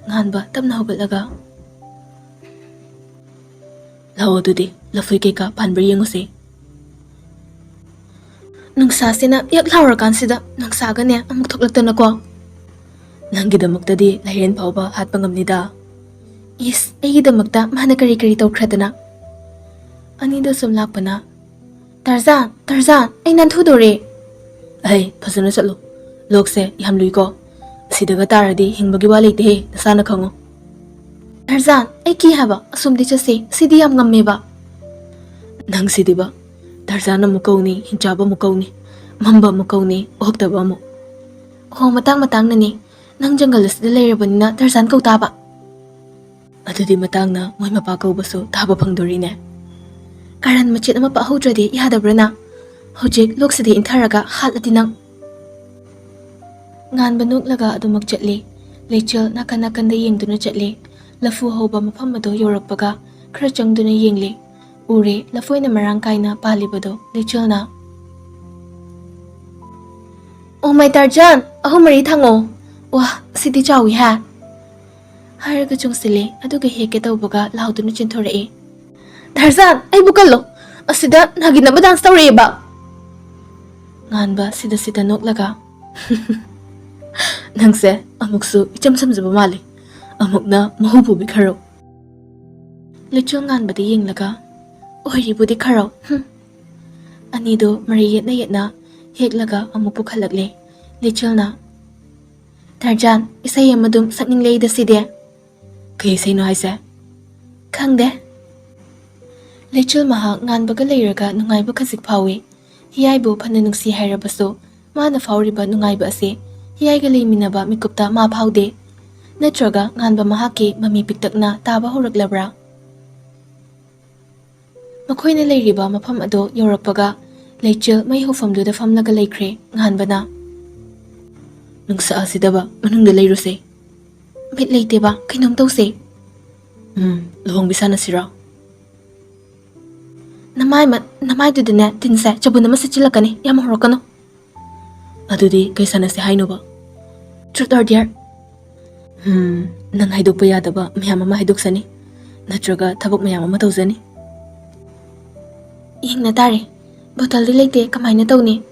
ꯉꯥꯟꯕ ꯇꯞꯅ ꯍꯧꯒꯠꯂꯒ, "ꯂꯥꯛꯑꯣ ꯑꯗꯨꯗꯤ, ꯂꯐꯣꯏ ꯀꯩꯀꯥ ꯄꯥꯟꯕ꯭ꯔꯥ ꯌꯦꯡꯉꯨꯁꯦ꯫" "ꯅꯨꯡꯁꯥꯁꯤꯅ ꯌꯛ ꯂꯥꯎꯔꯀꯥꯟꯁꯤꯗ ꯅꯨꯡꯁꯥꯒꯅꯦ ꯑꯃꯨꯛ ꯊꯣꯛꯂꯛꯇꯅꯀꯣ꯫" "ꯅꯪꯒꯤꯗꯃꯛꯇꯗꯤ ꯂꯥꯏꯔꯦꯟ ꯐꯥꯎꯕ ꯍꯥꯠꯄ ꯉꯝꯅꯤꯗ꯫" "ꯏꯁ, ꯑꯩꯒꯤꯗꯃꯛꯇ ꯃꯥꯅ ꯀꯔꯤ ꯀꯔꯤ ꯇꯧꯈ꯭ꯔꯗꯅ?" ꯑꯅꯤꯗꯣ ꯁꯨꯝ ꯂꯥꯛꯄꯅ, "ꯇꯔꯖꯥꯟ, ꯇꯔꯖꯥꯟ, ꯑꯩ ꯅꯥꯟꯊꯨꯗꯣꯔꯦ꯫" "ꯑꯍꯩ, ꯐꯖꯅ ꯆꯠꯂꯨ꯫ ꯂꯣꯛꯁꯦ ꯌꯥꯝ ꯂꯨꯏꯀꯣ꯫ ꯁꯤꯗꯒ ꯇꯥꯔꯗꯤ ꯍꯤꯡꯕꯒꯤ ꯋꯥ ꯂꯩꯇꯦꯍꯦ, ꯅꯁꯥꯅ ꯈꯪꯉꯨ꯫" "ꯇꯔꯖꯥꯟ, ꯑꯩ ꯀꯤ ꯍꯥꯏꯕ, ꯑꯁꯣꯝꯗꯤ ꯆꯠꯁꯦ, ꯁꯤꯗꯤ ꯌꯥꯝ ꯉꯝꯃꯦꯕ꯫" "ꯅꯪ ꯁꯤꯗꯤꯕ, ꯇꯔꯖꯥꯟ ꯑꯃꯨꯛ ꯀꯧꯅꯤ, ꯍꯤꯡꯆꯥꯕ ꯑꯃꯨꯛ ꯀꯧꯅꯤ, ꯃꯝꯕ ꯑꯃꯨꯛ ꯀꯧꯅꯤ, ꯑꯣꯛꯇꯕ ꯑꯃꯨꯛ꯫ ꯍꯣ, ꯃꯇꯥꯡ ꯃꯇꯥꯡꯅꯅꯤ꯫ ꯅꯪ ꯖꯪꯒꯜ ꯑꯁꯤꯗ ꯂꯩꯔꯕꯅꯤꯅ ꯇꯔꯖꯥꯟ ꯀꯧ ꯇꯥꯕ꯫ ꯑꯗꯨꯗꯤ ꯃꯇꯥꯡꯅ ꯃꯣꯏ ꯃꯄꯥ ꯀꯧꯕꯁꯨ ꯇꯥꯕ ꯐꯪꯗꯣꯔꯤꯅꯦ꯫ ꯀꯥꯔꯟ ꯃꯆꯦꯠ ꯑꯃ ꯄꯥꯍꯧꯗ꯭ꯔꯗꯤ ꯌꯥꯗꯕ꯭ꯔꯅ? ꯍꯧꯖꯤꯛ ꯂꯣꯛꯁꯤꯗ ꯏꯟꯊꯔꯒ ꯍꯥꯠꯂꯗꯤ ꯅꯪ꯫ ꯉꯥꯟꯕ ꯅꯣꯛꯂꯒ ꯑꯗꯨꯃꯛ ꯆꯠꯂꯤ꯫ ꯂꯩꯆꯤꯜ ꯅꯥꯀꯟ ꯅꯥꯀꯟꯗ ꯌꯦꯡꯗꯨꯅ ꯆꯠꯂꯤ꯫ ꯂꯐꯨ ꯍꯧꯕ ꯃꯐꯝ ꯑꯗꯨ ꯌꯧꯔꯛꯄꯒ ꯈꯔ ꯆꯪꯗꯨꯅ ꯌꯦꯡꯂꯤ꯫ ꯎꯔꯦ, ꯂꯐꯣꯏꯅ ꯃꯔꯥꯡ ꯀꯥꯏꯅ ꯄꯥꯜꯂꯤꯕꯗꯣ꯫ ꯂꯩꯆꯤꯜꯅ, "ꯑꯣ ꯃꯥꯏ ꯇꯥꯔꯖꯥꯟ, ꯑꯍꯨꯝ ꯃꯔꯤ ꯊꯥꯡꯉꯣ꯫ ꯋꯥ, ꯁꯤꯗꯤ ꯆꯥꯎꯏ ꯍꯥ!" ꯍꯥꯏꯔꯒ ꯆꯣꯡꯁꯤꯜꯂꯦ, ꯑꯗꯨꯒ ꯍꯦꯛꯀꯦ ꯇꯧꯕꯒ ꯂꯥꯎꯗꯨꯅ ꯆꯦꯟꯊꯣꯔꯛꯑꯦ꯫ "ꯇꯥꯔꯖꯥꯟ, ꯑꯩꯕꯨ ꯀꯜꯂꯣ! ꯑꯁꯤꯗ ꯅꯥꯒꯤꯟ ꯑꯃ ꯗꯥꯟꯁ ꯇꯧꯔꯛꯑꯦꯕ!" ꯉꯥꯟꯕ ꯁꯤꯗ ꯁꯤꯗ ꯅꯣꯛꯂꯒ, "ꯅꯪꯁꯦ ꯑꯃꯨꯛꯁꯨ ꯏꯆꯝ ꯆꯝꯖꯕ ꯃꯥꯜꯂꯤ꯫ ꯑꯃꯨꯛꯅ ꯃꯍꯨ ꯄꯨꯕꯤ ꯈꯔꯣ?" ꯂꯩꯆꯤꯜ ꯉꯥꯟꯕꯗ ꯌꯦꯡꯂꯒ, "ꯑꯣꯏꯔꯤꯕꯨꯗꯤ ꯈꯔꯣ, ꯍꯨꯝ!" ꯑꯅꯤꯗꯣ ꯃꯔꯩ ꯌꯦꯠꯅ ꯌꯦꯠꯅ ꯍꯦꯛꯂꯒ ꯑꯃꯨꯛ ꯄꯨꯈꯠꯂꯛꯂꯦ꯫ ꯂꯩꯆꯤꯜꯅ, "ꯇꯥꯔꯖꯥꯟ, ꯏꯁꯩ ꯑꯃꯗꯨꯝ ꯁꯛꯅꯤꯡꯂꯛꯏꯗ ꯁꯤꯗꯤ꯫ ꯀꯩ ꯏꯁꯩꯅꯣ ꯍꯥꯏꯁꯦ?" "ꯈꯪꯗꯦ꯫" ꯂꯩꯆꯤꯜ ꯃꯍꯥꯛ ꯉꯥꯟꯕꯒ ꯂꯩꯔꯒ ꯅꯨꯡꯉꯥꯏꯕ ꯈꯖꯤꯛ ꯐꯥꯎꯏ꯫ ꯍꯤꯌꯥꯏꯕꯨ ꯐꯅ ꯅꯨꯡꯁꯤ ꯍꯥꯏꯔꯕꯁꯨ, ꯃꯥꯅ ꯐꯥꯎꯔꯤꯕ ꯅꯨꯡꯉꯥꯏꯕ ꯑꯁꯤ ꯍꯤꯌꯥꯏꯒ ꯂꯩꯃꯤꯟꯅꯕ ꯃꯤꯀꯨꯞꯇ ꯃꯥ ꯐꯥꯎꯗꯦ꯫ ꯅꯠꯇ꯭ꯔꯒ ꯉꯥꯟꯕ ꯃꯍꯥꯛꯀꯤ ꯃꯃꯤ ꯄꯤꯛꯇꯛꯅ ꯇꯥꯕ ꯍꯧꯔꯛꯂꯕ꯭ꯔꯥ? ꯃꯈꯣꯏꯅ ꯂꯩꯔꯤꯕ ꯃꯐꯝ ꯑꯗꯨ ꯌꯧꯔꯛꯄꯒ ꯂꯩꯆꯤꯜ ꯃꯩ ꯍꯧꯐꯝꯗꯨꯗ ꯐꯝꯂꯒ ꯂꯩꯈ꯭ꯔꯦ꯫ ꯉꯥꯟꯕꯅ, "ꯅꯨꯡꯁꯥ ꯁꯤꯗꯕ, ꯃꯅꯨꯡꯗ ꯂꯩꯔꯨꯁꯦ꯫" "ꯕꯤꯠ ꯂꯩꯇꯦꯕ, ꯀꯩꯅꯣꯝ ꯇꯧꯁꯦ꯫" "ꯎꯝ, ꯂꯨꯍꯣꯡꯕꯤ ꯁꯥꯟꯅꯁꯤꯔꯣ?" "ꯅꯃꯥꯏ ꯃ-, ꯅꯃꯥꯏꯗꯨꯗꯅꯦ ꯇꯤꯟꯁꯦ ꯆꯕꯨꯟ ꯑꯃ ꯁꯤꯠꯆꯤꯜꯂꯛꯀꯅꯤ, ꯌꯥꯝ ꯍꯧꯔꯛꯀꯅꯨ꯫" "ꯑꯗꯨꯗꯤ ꯀꯩ ꯁꯥꯟꯅꯁꯦ ꯍꯥꯏꯅꯣꯕ?" "Truth or dare?" "ꯎꯝ, ꯅꯪ ꯍꯥꯏꯗꯣꯛꯄ ꯌꯥꯗꯕ ꯃꯌꯥꯝ ꯑꯃ ꯍꯥꯏꯗꯣꯛꯆꯅꯤ, ꯅꯠꯇ꯭ꯔꯒ ꯊꯕꯛ ꯃꯌꯥꯝ ꯑꯃ ꯇꯧꯖꯅꯤ꯫" "ꯌꯦꯡꯅ ꯇꯥꯔꯦ꯫ ꯕꯣꯇꯜꯗꯤ ꯂꯩꯇꯦ, ꯀꯃꯥꯏꯅ ꯇꯧꯅꯤ?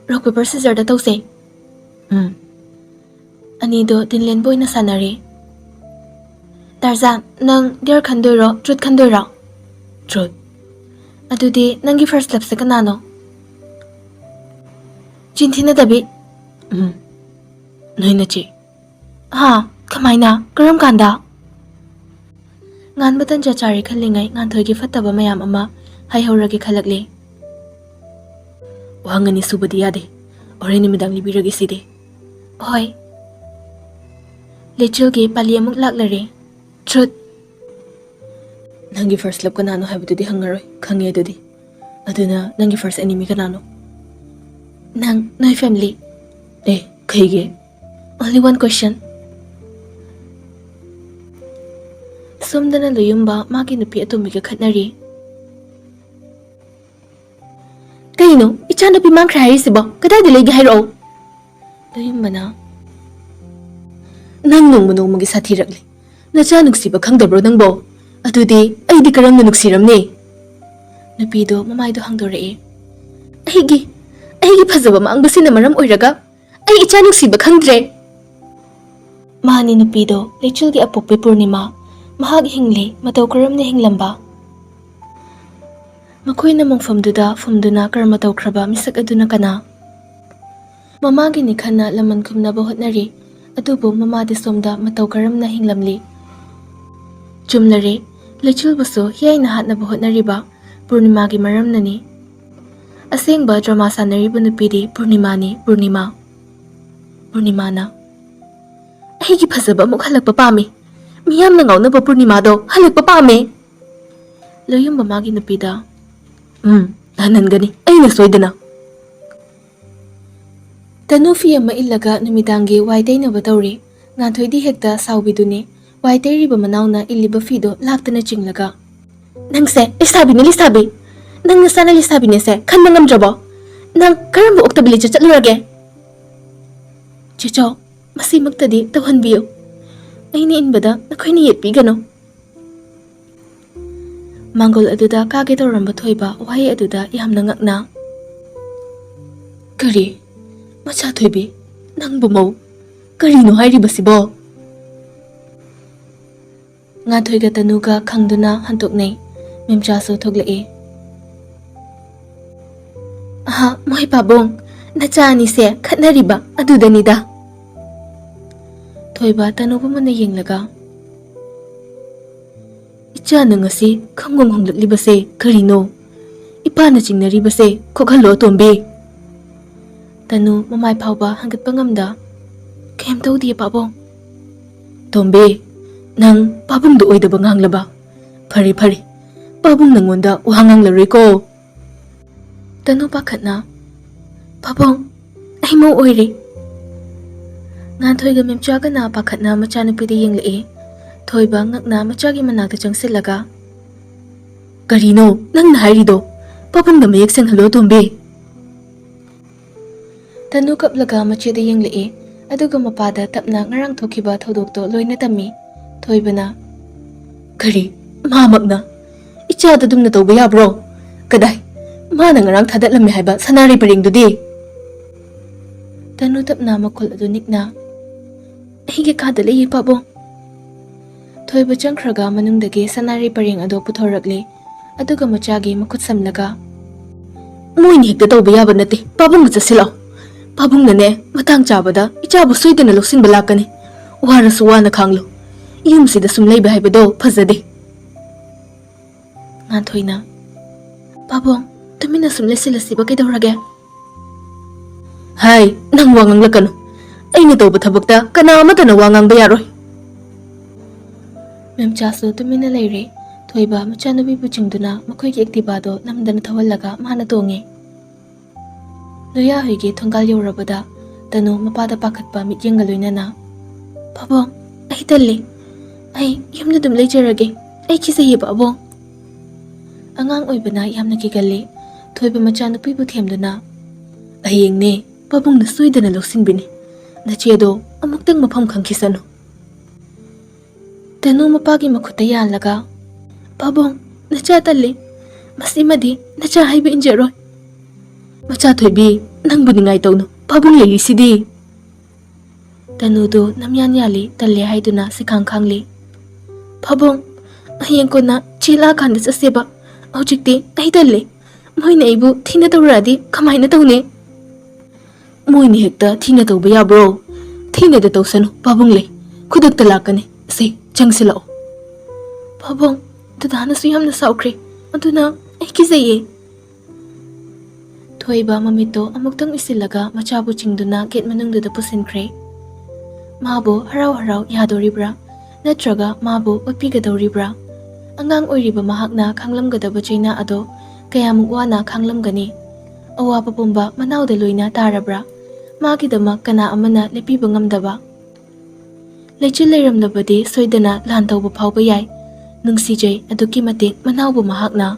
Rock, paper, scissors ꯗ ꯇꯧꯁꯦ꯫" "ꯎꯝ꯫" ꯑꯅꯤꯗꯣ ꯇꯤꯟꯂꯦꯟꯕ ꯑꯣꯏꯅ ꯁꯥꯟꯅꯔꯦ꯫ "ꯇꯥꯔꯖꯥꯟ, ꯅꯪ dare ꯈꯟꯗꯣꯏꯔꯣ, truth ꯈꯟꯗꯣꯏꯔꯣ?" "Truth꯫" "ꯑꯗꯨꯗꯤ ꯅꯪꯒꯤ first love ꯁꯦ ꯀꯅꯥꯅꯣ?" "ꯆꯤꯟ ꯊꯤꯅꯗꯕꯤ꯫" "ꯎꯝ, ꯅꯣꯏ ꯅꯆꯦ꯫" "ꯍꯥ? ꯀꯃꯥꯏꯅ? ꯀꯔꯝ ꯀꯥꯟꯗ?" ꯉꯥꯟꯕ ꯇꯟꯖꯥ ꯆꯥꯔꯦ ꯈꯜꯂꯤꯉꯩ ꯉꯥꯟꯊꯣꯏꯒꯤ ꯐꯠꯇꯕ ꯃꯌꯥꯝ ꯑꯃ ꯍꯥꯏꯍꯧꯔꯒꯦ ꯈꯜꯂꯛꯂꯦ꯫ "ꯋꯥꯍꯪ ꯑꯅꯤ ꯁꯨꯕꯗꯤ ꯌꯥꯗꯦ, ꯍꯣꯔꯦꯟ ꯅꯨꯃꯤꯗꯥꯡ ꯂꯤꯕꯤꯔꯒꯦ ꯁꯤꯗꯤ꯫" ꯍꯣꯏ꯫ ꯂꯩꯆꯤꯜꯒꯤ ꯄꯥꯂꯤ ꯑꯃꯨꯛ ꯂꯥꯛꯂꯔꯦ꯫ ꯇ꯭ꯔꯨꯠ꯫ ꯅꯪꯒꯤ ꯐꯥꯔꯁ ꯂꯞ ꯀꯅꯥꯅꯣ ꯍꯥꯏꯕꯗꯨꯗꯤ ꯍꯪꯉꯔꯣꯏ, ꯈꯪꯉꯦ ꯑꯗꯨꯗꯤ꯫ ꯑꯗꯨꯅ ꯅꯪꯒꯤ ꯐꯥꯔꯁ ꯑꯦꯅꯤꯃꯤ ꯀꯅꯥꯅꯣ? ꯅꯪ, ꯅꯣꯏ ꯐꯦꯃꯤꯂꯤ꯫ ꯑꯦ, ꯀꯩꯒꯤ? Only one question. ꯁꯣꯝꯗꯅ ꯂꯨꯌꯨꯝꯕ ꯃꯥꯒꯤ ꯅꯨꯄꯤ ꯑꯇꯣꯝꯕꯤꯒ ꯈꯠꯅꯔꯤ꯫ ꯀꯩꯅꯣ, ꯏꯆꯥꯅꯨꯄꯤ ꯃꯥꯡꯈ꯭ꯔꯦ ꯍꯥꯏꯔꯤꯁꯤꯕꯣ? ꯀꯗꯥꯏꯗ ꯂꯩꯒꯦ ꯍꯥꯏꯔꯛꯑꯣ꯫ ꯂꯨꯌꯨꯝꯕꯅ, ꯅꯪ ꯅꯣꯡꯃ ꯅꯣꯡꯃꯒꯤ ꯁꯥꯊꯤꯔꯛꯂꯦ꯫ ꯅꯆꯥ ꯅꯨꯡꯁꯤꯕ ꯈꯪꯗꯕ꯭ꯔꯣ ꯅꯪꯕꯣ? ꯑꯗꯨꯗꯤ ꯑꯩꯗꯤ ꯀꯔꯝꯅ ꯅꯨꯡꯁꯤꯔꯝꯅꯤ? ꯅꯨꯄꯤꯗꯣ ꯃꯃꯥꯏꯗꯣ ꯍꯥꯡꯗꯣꯔꯛꯑꯦ꯫ ꯑꯩꯒꯤ, ꯑꯩꯒꯤ ꯐꯖꯕ ꯃꯥꯡꯕꯁꯤꯅ ꯃꯔꯝ ꯑꯣꯏꯔꯒ ꯑꯩ ꯏꯆꯥ ꯅꯨꯡꯁꯤꯕ ꯈꯪꯗ꯭ꯔꯦ꯫ ꯃꯥꯅꯤ ꯅꯨꯄꯤꯗꯣ, ꯂꯩꯆꯤꯜꯒꯤ ꯑꯄꯣꯛꯄꯤ ꯄꯨꯔꯅꯤꯃꯥ꯫ ꯃꯍꯥꯛ ꯍꯤꯡꯂꯤ, ꯃꯇꯧ ꯀꯔꯝꯅ ꯍꯤꯡꯂꯝꯕ? ꯃꯈꯣꯏꯅ ꯃꯣꯡꯐꯝꯗꯨꯗ ꯐꯨꯝꯗꯨꯅ ꯀꯔꯝꯅ ꯇꯧꯈ꯭ꯔꯕ ꯃꯤꯁꯛ ꯑꯗꯨꯅ ꯀꯅꯥ? ꯃꯃꯥꯒꯤꯅꯤ ꯈꯟꯅ ꯂꯃꯟ ꯈꯨꯝꯅꯕ ꯍꯣꯠꯅꯔꯤ, ꯑꯗꯨꯕꯨ ꯃꯃꯥꯗꯤ ꯁꯣꯝꯗ ꯃꯇꯧ ꯀꯔꯝꯅ ꯍꯤꯡꯂꯝꯂꯤ? ꯆꯨꯝꯂꯔꯦ, ꯂꯩꯆꯤꯜꯕꯨꯁꯨ ꯍꯤꯌꯥꯏꯅ ꯍꯥꯠꯅꯕ ꯍꯣꯠꯅꯔꯤꯕ ꯄꯨꯔꯅꯤꯃꯥꯒꯤ ꯃꯔꯝꯅꯅꯤ꯫ ꯑꯁꯦꯡꯕ ꯗ꯭ꯔꯃꯥ ꯁꯥꯟꯅꯔꯤꯕ ꯅꯨꯄꯤꯗꯤ ꯄꯨꯔꯅꯤꯃꯥꯅꯤ, ꯄꯨꯔꯅꯤꯃꯥ꯫ ꯄꯨꯔꯅꯤꯃꯥꯅ, ꯑꯩꯒꯤ ꯐꯖꯕ ꯑꯃꯨꯛ ꯍꯜꯂꯛꯄ ꯄꯥꯝꯃꯤ꯫ ꯃꯤꯌꯥꯝꯅ ꯉꯥꯎꯅꯕ ꯄꯨꯔꯅꯤꯃꯥꯗꯣ ꯍꯜꯂꯛꯄ ꯄꯥꯝꯃꯦ꯫ ꯂꯣꯌꯨꯝꯕ ꯃꯥꯒꯤ ꯅꯨꯄꯤꯗ, ꯎꯝ, ꯍꯟꯍꯟꯒꯅꯤ ꯑꯩꯅ ꯁꯣꯏꯗꯅ꯫ ꯇꯅꯨ ꯐꯤ ꯑꯃ ꯏꯜꯂꯒ ꯅꯨꯃꯤꯗꯥꯡꯒꯤ ꯋꯥꯏ ꯇꯩꯅꯕ ꯇꯧꯔꯤ꯫ ꯉꯥꯟꯊꯣꯏꯗꯤ ꯍꯦꯛꯇ ꯁꯥꯎꯕꯤꯗꯨꯅꯤ꯫ ꯋꯥꯏ ꯇꯩꯔꯤꯕ ꯃꯅꯥꯎꯅ ꯏꯜꯂꯤꯕ ꯐꯤꯗꯣ ꯂꯥꯛꯇꯅ ꯆꯤꯡꯂꯒ, ꯅꯪꯁꯦ ꯂꯩꯁꯥꯕꯤꯅꯤ, ꯂꯩꯁꯥꯕꯤ! ꯅꯪ ꯅꯁꯥꯅ ꯂꯩꯁꯥꯕꯤꯅꯦꯁꯦ ꯈꯟꯕ ꯉꯝꯗ꯭ꯔꯕꯣ? ꯅꯪ ꯀꯔꯝꯕ ꯑꯣꯛꯇꯕ ꯂꯤꯆꯠ ꯆꯠꯂꯨꯔꯒꯦ? ꯆꯦꯆꯧ, ꯃꯁꯤꯃꯛꯇꯗꯤ ꯇꯧꯍꯟꯕꯤꯌꯨ꯫ ꯑꯩꯅ ꯏꯟꯕꯗ ꯅꯈꯣꯏꯅ ꯌꯦꯠꯄꯤꯒꯅꯨ꯫ ꯃꯥꯡꯒꯣꯜ ꯑꯗꯨꯗ ꯀꯥꯒꯦ ꯇꯧꯔꯝꯕ ꯊꯣꯏꯕ ꯋꯥꯍꯩ ꯑꯗꯨꯗ ꯌꯥꯝꯅ ꯉꯛꯅ, ꯀꯔꯤ? ꯃꯆꯥ ꯊꯣꯏꯕꯤ, ꯅꯪꯕꯨ ꯃꯧ? ꯀꯔꯤꯅꯣ ꯍꯥꯏꯔꯤꯕꯁꯤꯕꯣ? ꯉꯥꯟꯊꯣꯏꯒ ꯇꯅꯨꯒ ꯈꯪꯗꯨꯅ ꯍꯟꯗꯣꯛꯅꯩ꯫ ꯃꯦꯝꯆꯥꯁꯨ ꯊꯣꯛꯂꯛꯏ꯫ ꯑꯍꯥ, ꯃꯣꯏ ꯄꯥꯕꯨꯡ, ꯅꯆꯥ ꯑꯅꯤꯁꯦ ꯈꯠꯅꯔꯤꯕ ꯑꯗꯨꯗꯅꯤꯗ꯫ ꯊꯣꯏꯕ ꯇꯅꯨꯕꯨ ꯃꯨꯟꯅ ꯌꯦꯡꯂꯒ, ꯏꯆꯥꯅ ꯉꯁꯤ ꯈꯪꯍꯣꯡ ꯍꯣꯡꯂꯛꯂꯤꯕꯁꯦ ꯀꯔꯤꯅꯣ? ꯏꯄꯥꯅ ꯆꯤꯡꯅꯔꯤꯕꯁꯦ ꯈꯣꯛꯍꯜꯂꯣ, ꯑꯇꯣꯝꯕꯤ꯫ ꯇꯅꯨ ꯃꯃꯥꯏ ꯐꯥꯎꯕ ꯍꯪꯒꯠꯄ ꯉꯝꯗ, ꯀꯩꯝ ꯇꯧꯗꯤꯌꯦ, ꯄꯥꯕꯨꯡ꯫ ꯇꯣꯝꯕꯤ, ꯅꯪ ꯄꯥꯕꯨꯡꯗ ꯑꯣꯏꯗꯕ ꯉꯥꯡꯂꯕ? ꯐꯔꯦ, ꯐꯔꯦ, ꯄꯥꯕꯨꯡ ꯅꯪꯉꯣꯟꯗ ꯋꯥ ꯉꯥꯡꯂꯔꯣꯏꯀꯣ꯫ ꯇꯅꯨ ꯄꯥꯈꯠꯅ, "ꯄꯥꯕꯨꯡ, ꯑꯩ ꯃꯧ ꯑꯣꯏꯔꯦ꯫" ꯉꯥꯟꯊꯣꯏꯒ ꯃꯦꯝꯆꯥꯒꯅ ꯄꯥꯈꯠꯅ ꯃꯆꯥꯅꯨꯄꯤꯗ ꯌꯦꯡꯂꯛꯑꯦ꯫ ꯊꯣꯏꯕ ꯉꯛꯅ ꯃꯆꯥꯒꯤ ꯃꯅꯥꯛꯇ ꯆꯪꯁꯤꯜꯂꯒ, "ꯀꯔꯤꯅꯣ ꯅꯪꯅ ꯍꯥꯏꯔꯤꯗꯣ? ꯄꯥꯕꯨꯡꯗ ꯃꯌꯦꯛ ꯁꯦꯡꯍꯜꯂꯣ, ꯇꯣꯝꯕꯤ꯫" ꯇꯅꯨ ꯀꯞꯂꯒ ꯃꯆꯦꯗ ꯌꯦꯡꯂꯛꯑꯦ, ꯑꯗꯨꯒ ꯃꯄꯥꯗ ꯇꯞꯅ ꯉꯔꯥꯡ ꯊꯣꯛꯈꯤꯕ ꯊꯧꯗꯣꯛꯇꯣ ꯂꯣꯏꯅ ꯇꯝꯃꯤ꯫ ꯊꯣꯏꯕꯅ, "ꯀꯔꯤ? ꯃꯥꯃꯛꯅ? ꯏꯆꯥꯗ ꯑꯗꯨꯝꯅ ꯇꯧꯕ ꯌꯥꯕ꯭ꯔꯣ? ꯀꯗꯥꯏ? ꯃꯥꯅ ꯉꯔꯥꯡ ꯊꯥꯗꯠꯂꯝꯃꯦ ꯍꯥꯏꯕ ꯁꯅꯥꯔꯩ ꯄꯔꯦꯡꯗꯨꯗꯤ?" ꯇꯅꯨ ꯇꯞꯅ ꯃꯈꯨꯜ ꯑꯗꯨ ꯅꯤꯛꯅ, "ꯑꯩꯒꯤ ꯀꯥꯗ ꯂꯩꯌꯦ, ꯄꯥꯕꯨꯡ꯫" ꯊꯣꯏꯕ ꯆꯪꯈ꯭ꯔꯒ ꯃꯅꯨꯡꯗꯒꯤ ꯁꯅꯥꯔꯩ ꯄꯔꯦꯡ ꯑꯗꯨ ꯄꯨꯊꯣꯔꯛꯂꯦ, ꯑꯗꯨꯒ ꯃꯆꯥꯒꯤ ꯃꯈꯨꯠ ꯁꯝꯂꯒ, "ꯃꯣꯏꯅ ꯍꯦꯛꯇ ꯇꯧꯕ ꯌꯥꯕ ꯅꯠꯇꯦ, ꯄꯥꯕꯨꯡꯒ ꯆꯠꯁꯤꯜꯂꯛꯑꯣ꯫ ꯄꯥꯕꯨꯡꯅꯅꯦ, ꯃꯇꯥꯡ ꯆꯥꯕꯗ ꯏꯆꯥꯕꯨ ꯁꯣꯏꯗꯅ ꯂꯧꯁꯤꯟꯕ ꯂꯥꯛꯀꯅꯤ꯫ ꯋꯥꯔꯁꯨ ꯋꯥꯅ ꯈꯥꯡꯂꯨ꯫ ꯌꯨꯝꯁꯤꯗ ꯁꯨꯝ ꯂꯩꯕ ꯍꯥꯏꯕꯗꯣ ꯐꯖꯗꯦ꯫" ꯉꯥꯟꯊꯣꯏꯅ, "ꯄꯥꯕꯨꯡ, ꯇꯨꯃꯤꯟꯅ ꯁꯨꯝ ꯂꯩꯁꯤꯜꯂꯁꯤꯕ ꯀꯩꯗꯧꯔꯒꯦ?" "ꯍꯥꯏ, ꯅꯪ ꯋꯥ ꯉꯥꯡꯂꯛꯀꯅꯨ꯫ ꯑꯩꯅ ꯇꯧꯕ ꯊꯕꯛꯇ ꯀꯅꯥ ꯑꯃꯠꯇꯅ ꯋꯥ ꯉꯥꯡꯕ ꯌꯥꯔꯣꯏ꯫" ꯃꯦꯝꯆꯥꯁꯨ ꯇꯨꯃꯤꯟꯅ ꯂꯩꯔꯦ꯫ ꯊꯣꯏꯕ ꯃꯆꯥꯅꯨꯄꯤꯕꯨ ꯆꯤꯡꯗꯨꯅ ꯃꯈꯣꯏꯒꯤ ꯑꯦꯛꯇꯤꯚꯥꯗꯣ ꯅꯝꯗꯅ ꯊꯧꯍꯜꯂꯒ ꯃꯥꯅ ꯇꯣꯡꯉꯦ꯫ ꯂꯣꯌꯥ ꯍꯣꯏꯒꯤ ꯊꯣꯡꯒꯥꯜ ꯌꯧꯔꯕꯗ ꯇꯅꯨ ꯃꯄꯥꯗ ꯄꯥꯈꯠꯄ ꯃꯤꯠꯌꯦꯡꯒ ꯂꯣꯏꯅꯅ, "ꯄꯥꯕꯨꯡ, ꯑꯩ ꯇꯜꯂꯤ꯫ ꯑꯩ ꯌꯨꯝꯗ ꯑꯗꯨꯝ ꯂꯩꯖꯔꯒꯦ꯫ ꯑꯩ ꯀꯤꯖꯩꯌꯦ, ꯄꯥꯕꯨꯡ꯫" ꯑꯉꯥꯡ ꯑꯣꯏꯕꯅ ꯌꯥꯝꯅ ꯀꯤꯒꯜꯂꯤ꯫ ꯊꯣꯏꯕ ꯃꯆꯥꯅꯨꯄꯤꯕꯨ ꯊꯦꯝꯗꯨꯅ, "ꯍꯌꯦꯡꯅꯦ ꯄꯥꯕꯨꯡꯅ ꯁꯣꯏꯗꯅ ꯂꯧꯁꯤꯟꯕꯤꯅꯤ꯫ ꯅꯆꯦꯗꯣ ꯑꯃꯨꯛꯇꯪ ꯃꯐꯝ ꯈꯪꯈꯤꯁꯅꯨ꯫" ꯇꯅꯨ ꯃꯄꯥꯒꯤ ꯃꯈꯨꯠꯇ ꯌꯥꯜꯂꯒ, "ꯄꯥꯕꯨꯡ, ꯅꯆꯥ ꯇꯜꯂꯤ꯫ ꯃꯁꯤꯃꯗꯤ ꯅꯆꯥ ꯍꯥꯏꯕ ꯏꯟꯖꯔꯣꯏ꯫" "ꯃꯆꯥ ꯊꯣꯏꯕꯤ, ꯅꯪꯕꯨ ꯅꯤꯡꯉꯥꯏ ꯇꯧꯅꯨ, ꯄꯥꯕꯨꯡ ꯂꯩꯔꯤꯁꯤꯗꯤ꯫" ꯇꯅꯨꯗꯨ ꯅꯝꯌꯥꯟ ꯌꯥꯜꯂꯤ, ꯇꯜꯂꯦ ꯍꯥꯏꯗꯨꯅ ꯁꯤꯈꯥꯡ ꯈꯥꯡꯂꯤ꯫ "ꯄꯥꯕꯨꯡ, ꯍꯌꯦꯡ ꯀꯣꯟꯅ ꯆꯦꯜꯂꯛꯑꯀꯥꯟꯗ ꯆꯠꯁꯦꯕ꯫ ꯍꯧꯖꯤꯛꯇꯤ ꯑꯩ ꯇꯜꯂꯦ꯫ ꯃꯣꯏꯅ ꯑꯩꯕꯨ ꯊꯤꯅ ꯇꯧꯔꯛꯑꯗꯤ ꯀꯃꯥꯏꯅ ꯇꯧꯅꯤ?" "ꯃꯣꯏꯅ ꯍꯦꯛꯇ ꯊꯤꯅ ꯇꯧꯕ ꯌꯥꯕ꯭ꯔꯣ? ꯊꯤꯅꯗ ꯇꯧꯁꯅꯨ, ꯄꯥꯕꯨꯡ ꯂꯩ꯫ ꯈꯨꯗꯛꯇ ꯂꯥꯛꯀꯅꯤ꯫ ꯁꯦ, ꯆꯪꯁꯤꯜꯂꯛꯑꯣ꯫" "ꯄꯥꯕꯨꯡ, ꯗꯗꯥꯅꯁꯨ ꯌꯥꯝꯅ ꯁꯥꯎꯈ꯭ꯔꯦ, ꯑꯗꯨꯅ ꯑꯩ ꯀꯤꯖꯩꯌꯦ꯫" ꯊꯣꯏꯕ ꯃꯃꯤꯠꯇꯣ ꯑꯃꯨꯛꯇꯪ ꯎꯏꯁꯤꯜꯂꯒ ꯃꯆꯥꯕꯨ ꯆꯤꯡꯗꯨꯅ ꯒꯦꯠ ꯃꯅꯨꯡꯗꯨꯗ ꯄꯨꯁꯤꯟꯈ꯭ꯔꯦ꯫ ꯃꯥꯕꯨ ꯍꯔꯥꯎ ꯍꯔꯥꯎ ꯌꯥꯗꯣꯔꯤꯕ꯭ꯔꯥ? ꯅꯠꯇ꯭ꯔꯒ ꯃꯥꯕꯨ ꯑꯣꯠꯄꯤꯒꯗꯧꯔꯤꯕ꯭ꯔꯥ? ꯑꯉꯥꯡ ꯑꯣꯏꯔꯤꯕ ꯃꯍꯥꯛꯅ ꯈꯪꯂꯝꯒꯗꯕ ꯆꯩꯅꯥ ꯑꯗꯣ ꯀꯌꯥꯃꯨꯛ ꯋꯥꯅ ꯈꯥꯡꯂꯝꯒꯅꯤ? ꯑꯋꯥꯕ ꯄꯨꯝꯕ ꯃꯅꯥꯎꯗ ꯂꯣꯏꯅ ꯇꯥꯔꯕ꯭ꯔꯥ? ꯃꯥꯒꯤꯗꯃꯛ ꯀꯅꯥ ꯑꯃꯅ ꯂꯦꯞꯄꯤꯕ ꯉꯝꯗꯕ? ꯂꯩꯆꯤꯜ ꯂꯩꯔꯝꯂꯕꯗꯤ ꯁꯣꯏꯗꯅ ꯂꯥꯟ ꯇꯧꯕ ꯐꯥꯎꯕ ꯌꯥꯏ꯫ ꯅꯨꯡꯁꯤꯖꯩ ꯑꯗꯨꯛꯀꯤ ꯃꯇꯤꯛ ꯃꯅꯥꯎꯕꯨ ꯃꯍꯥꯛꯅ꯫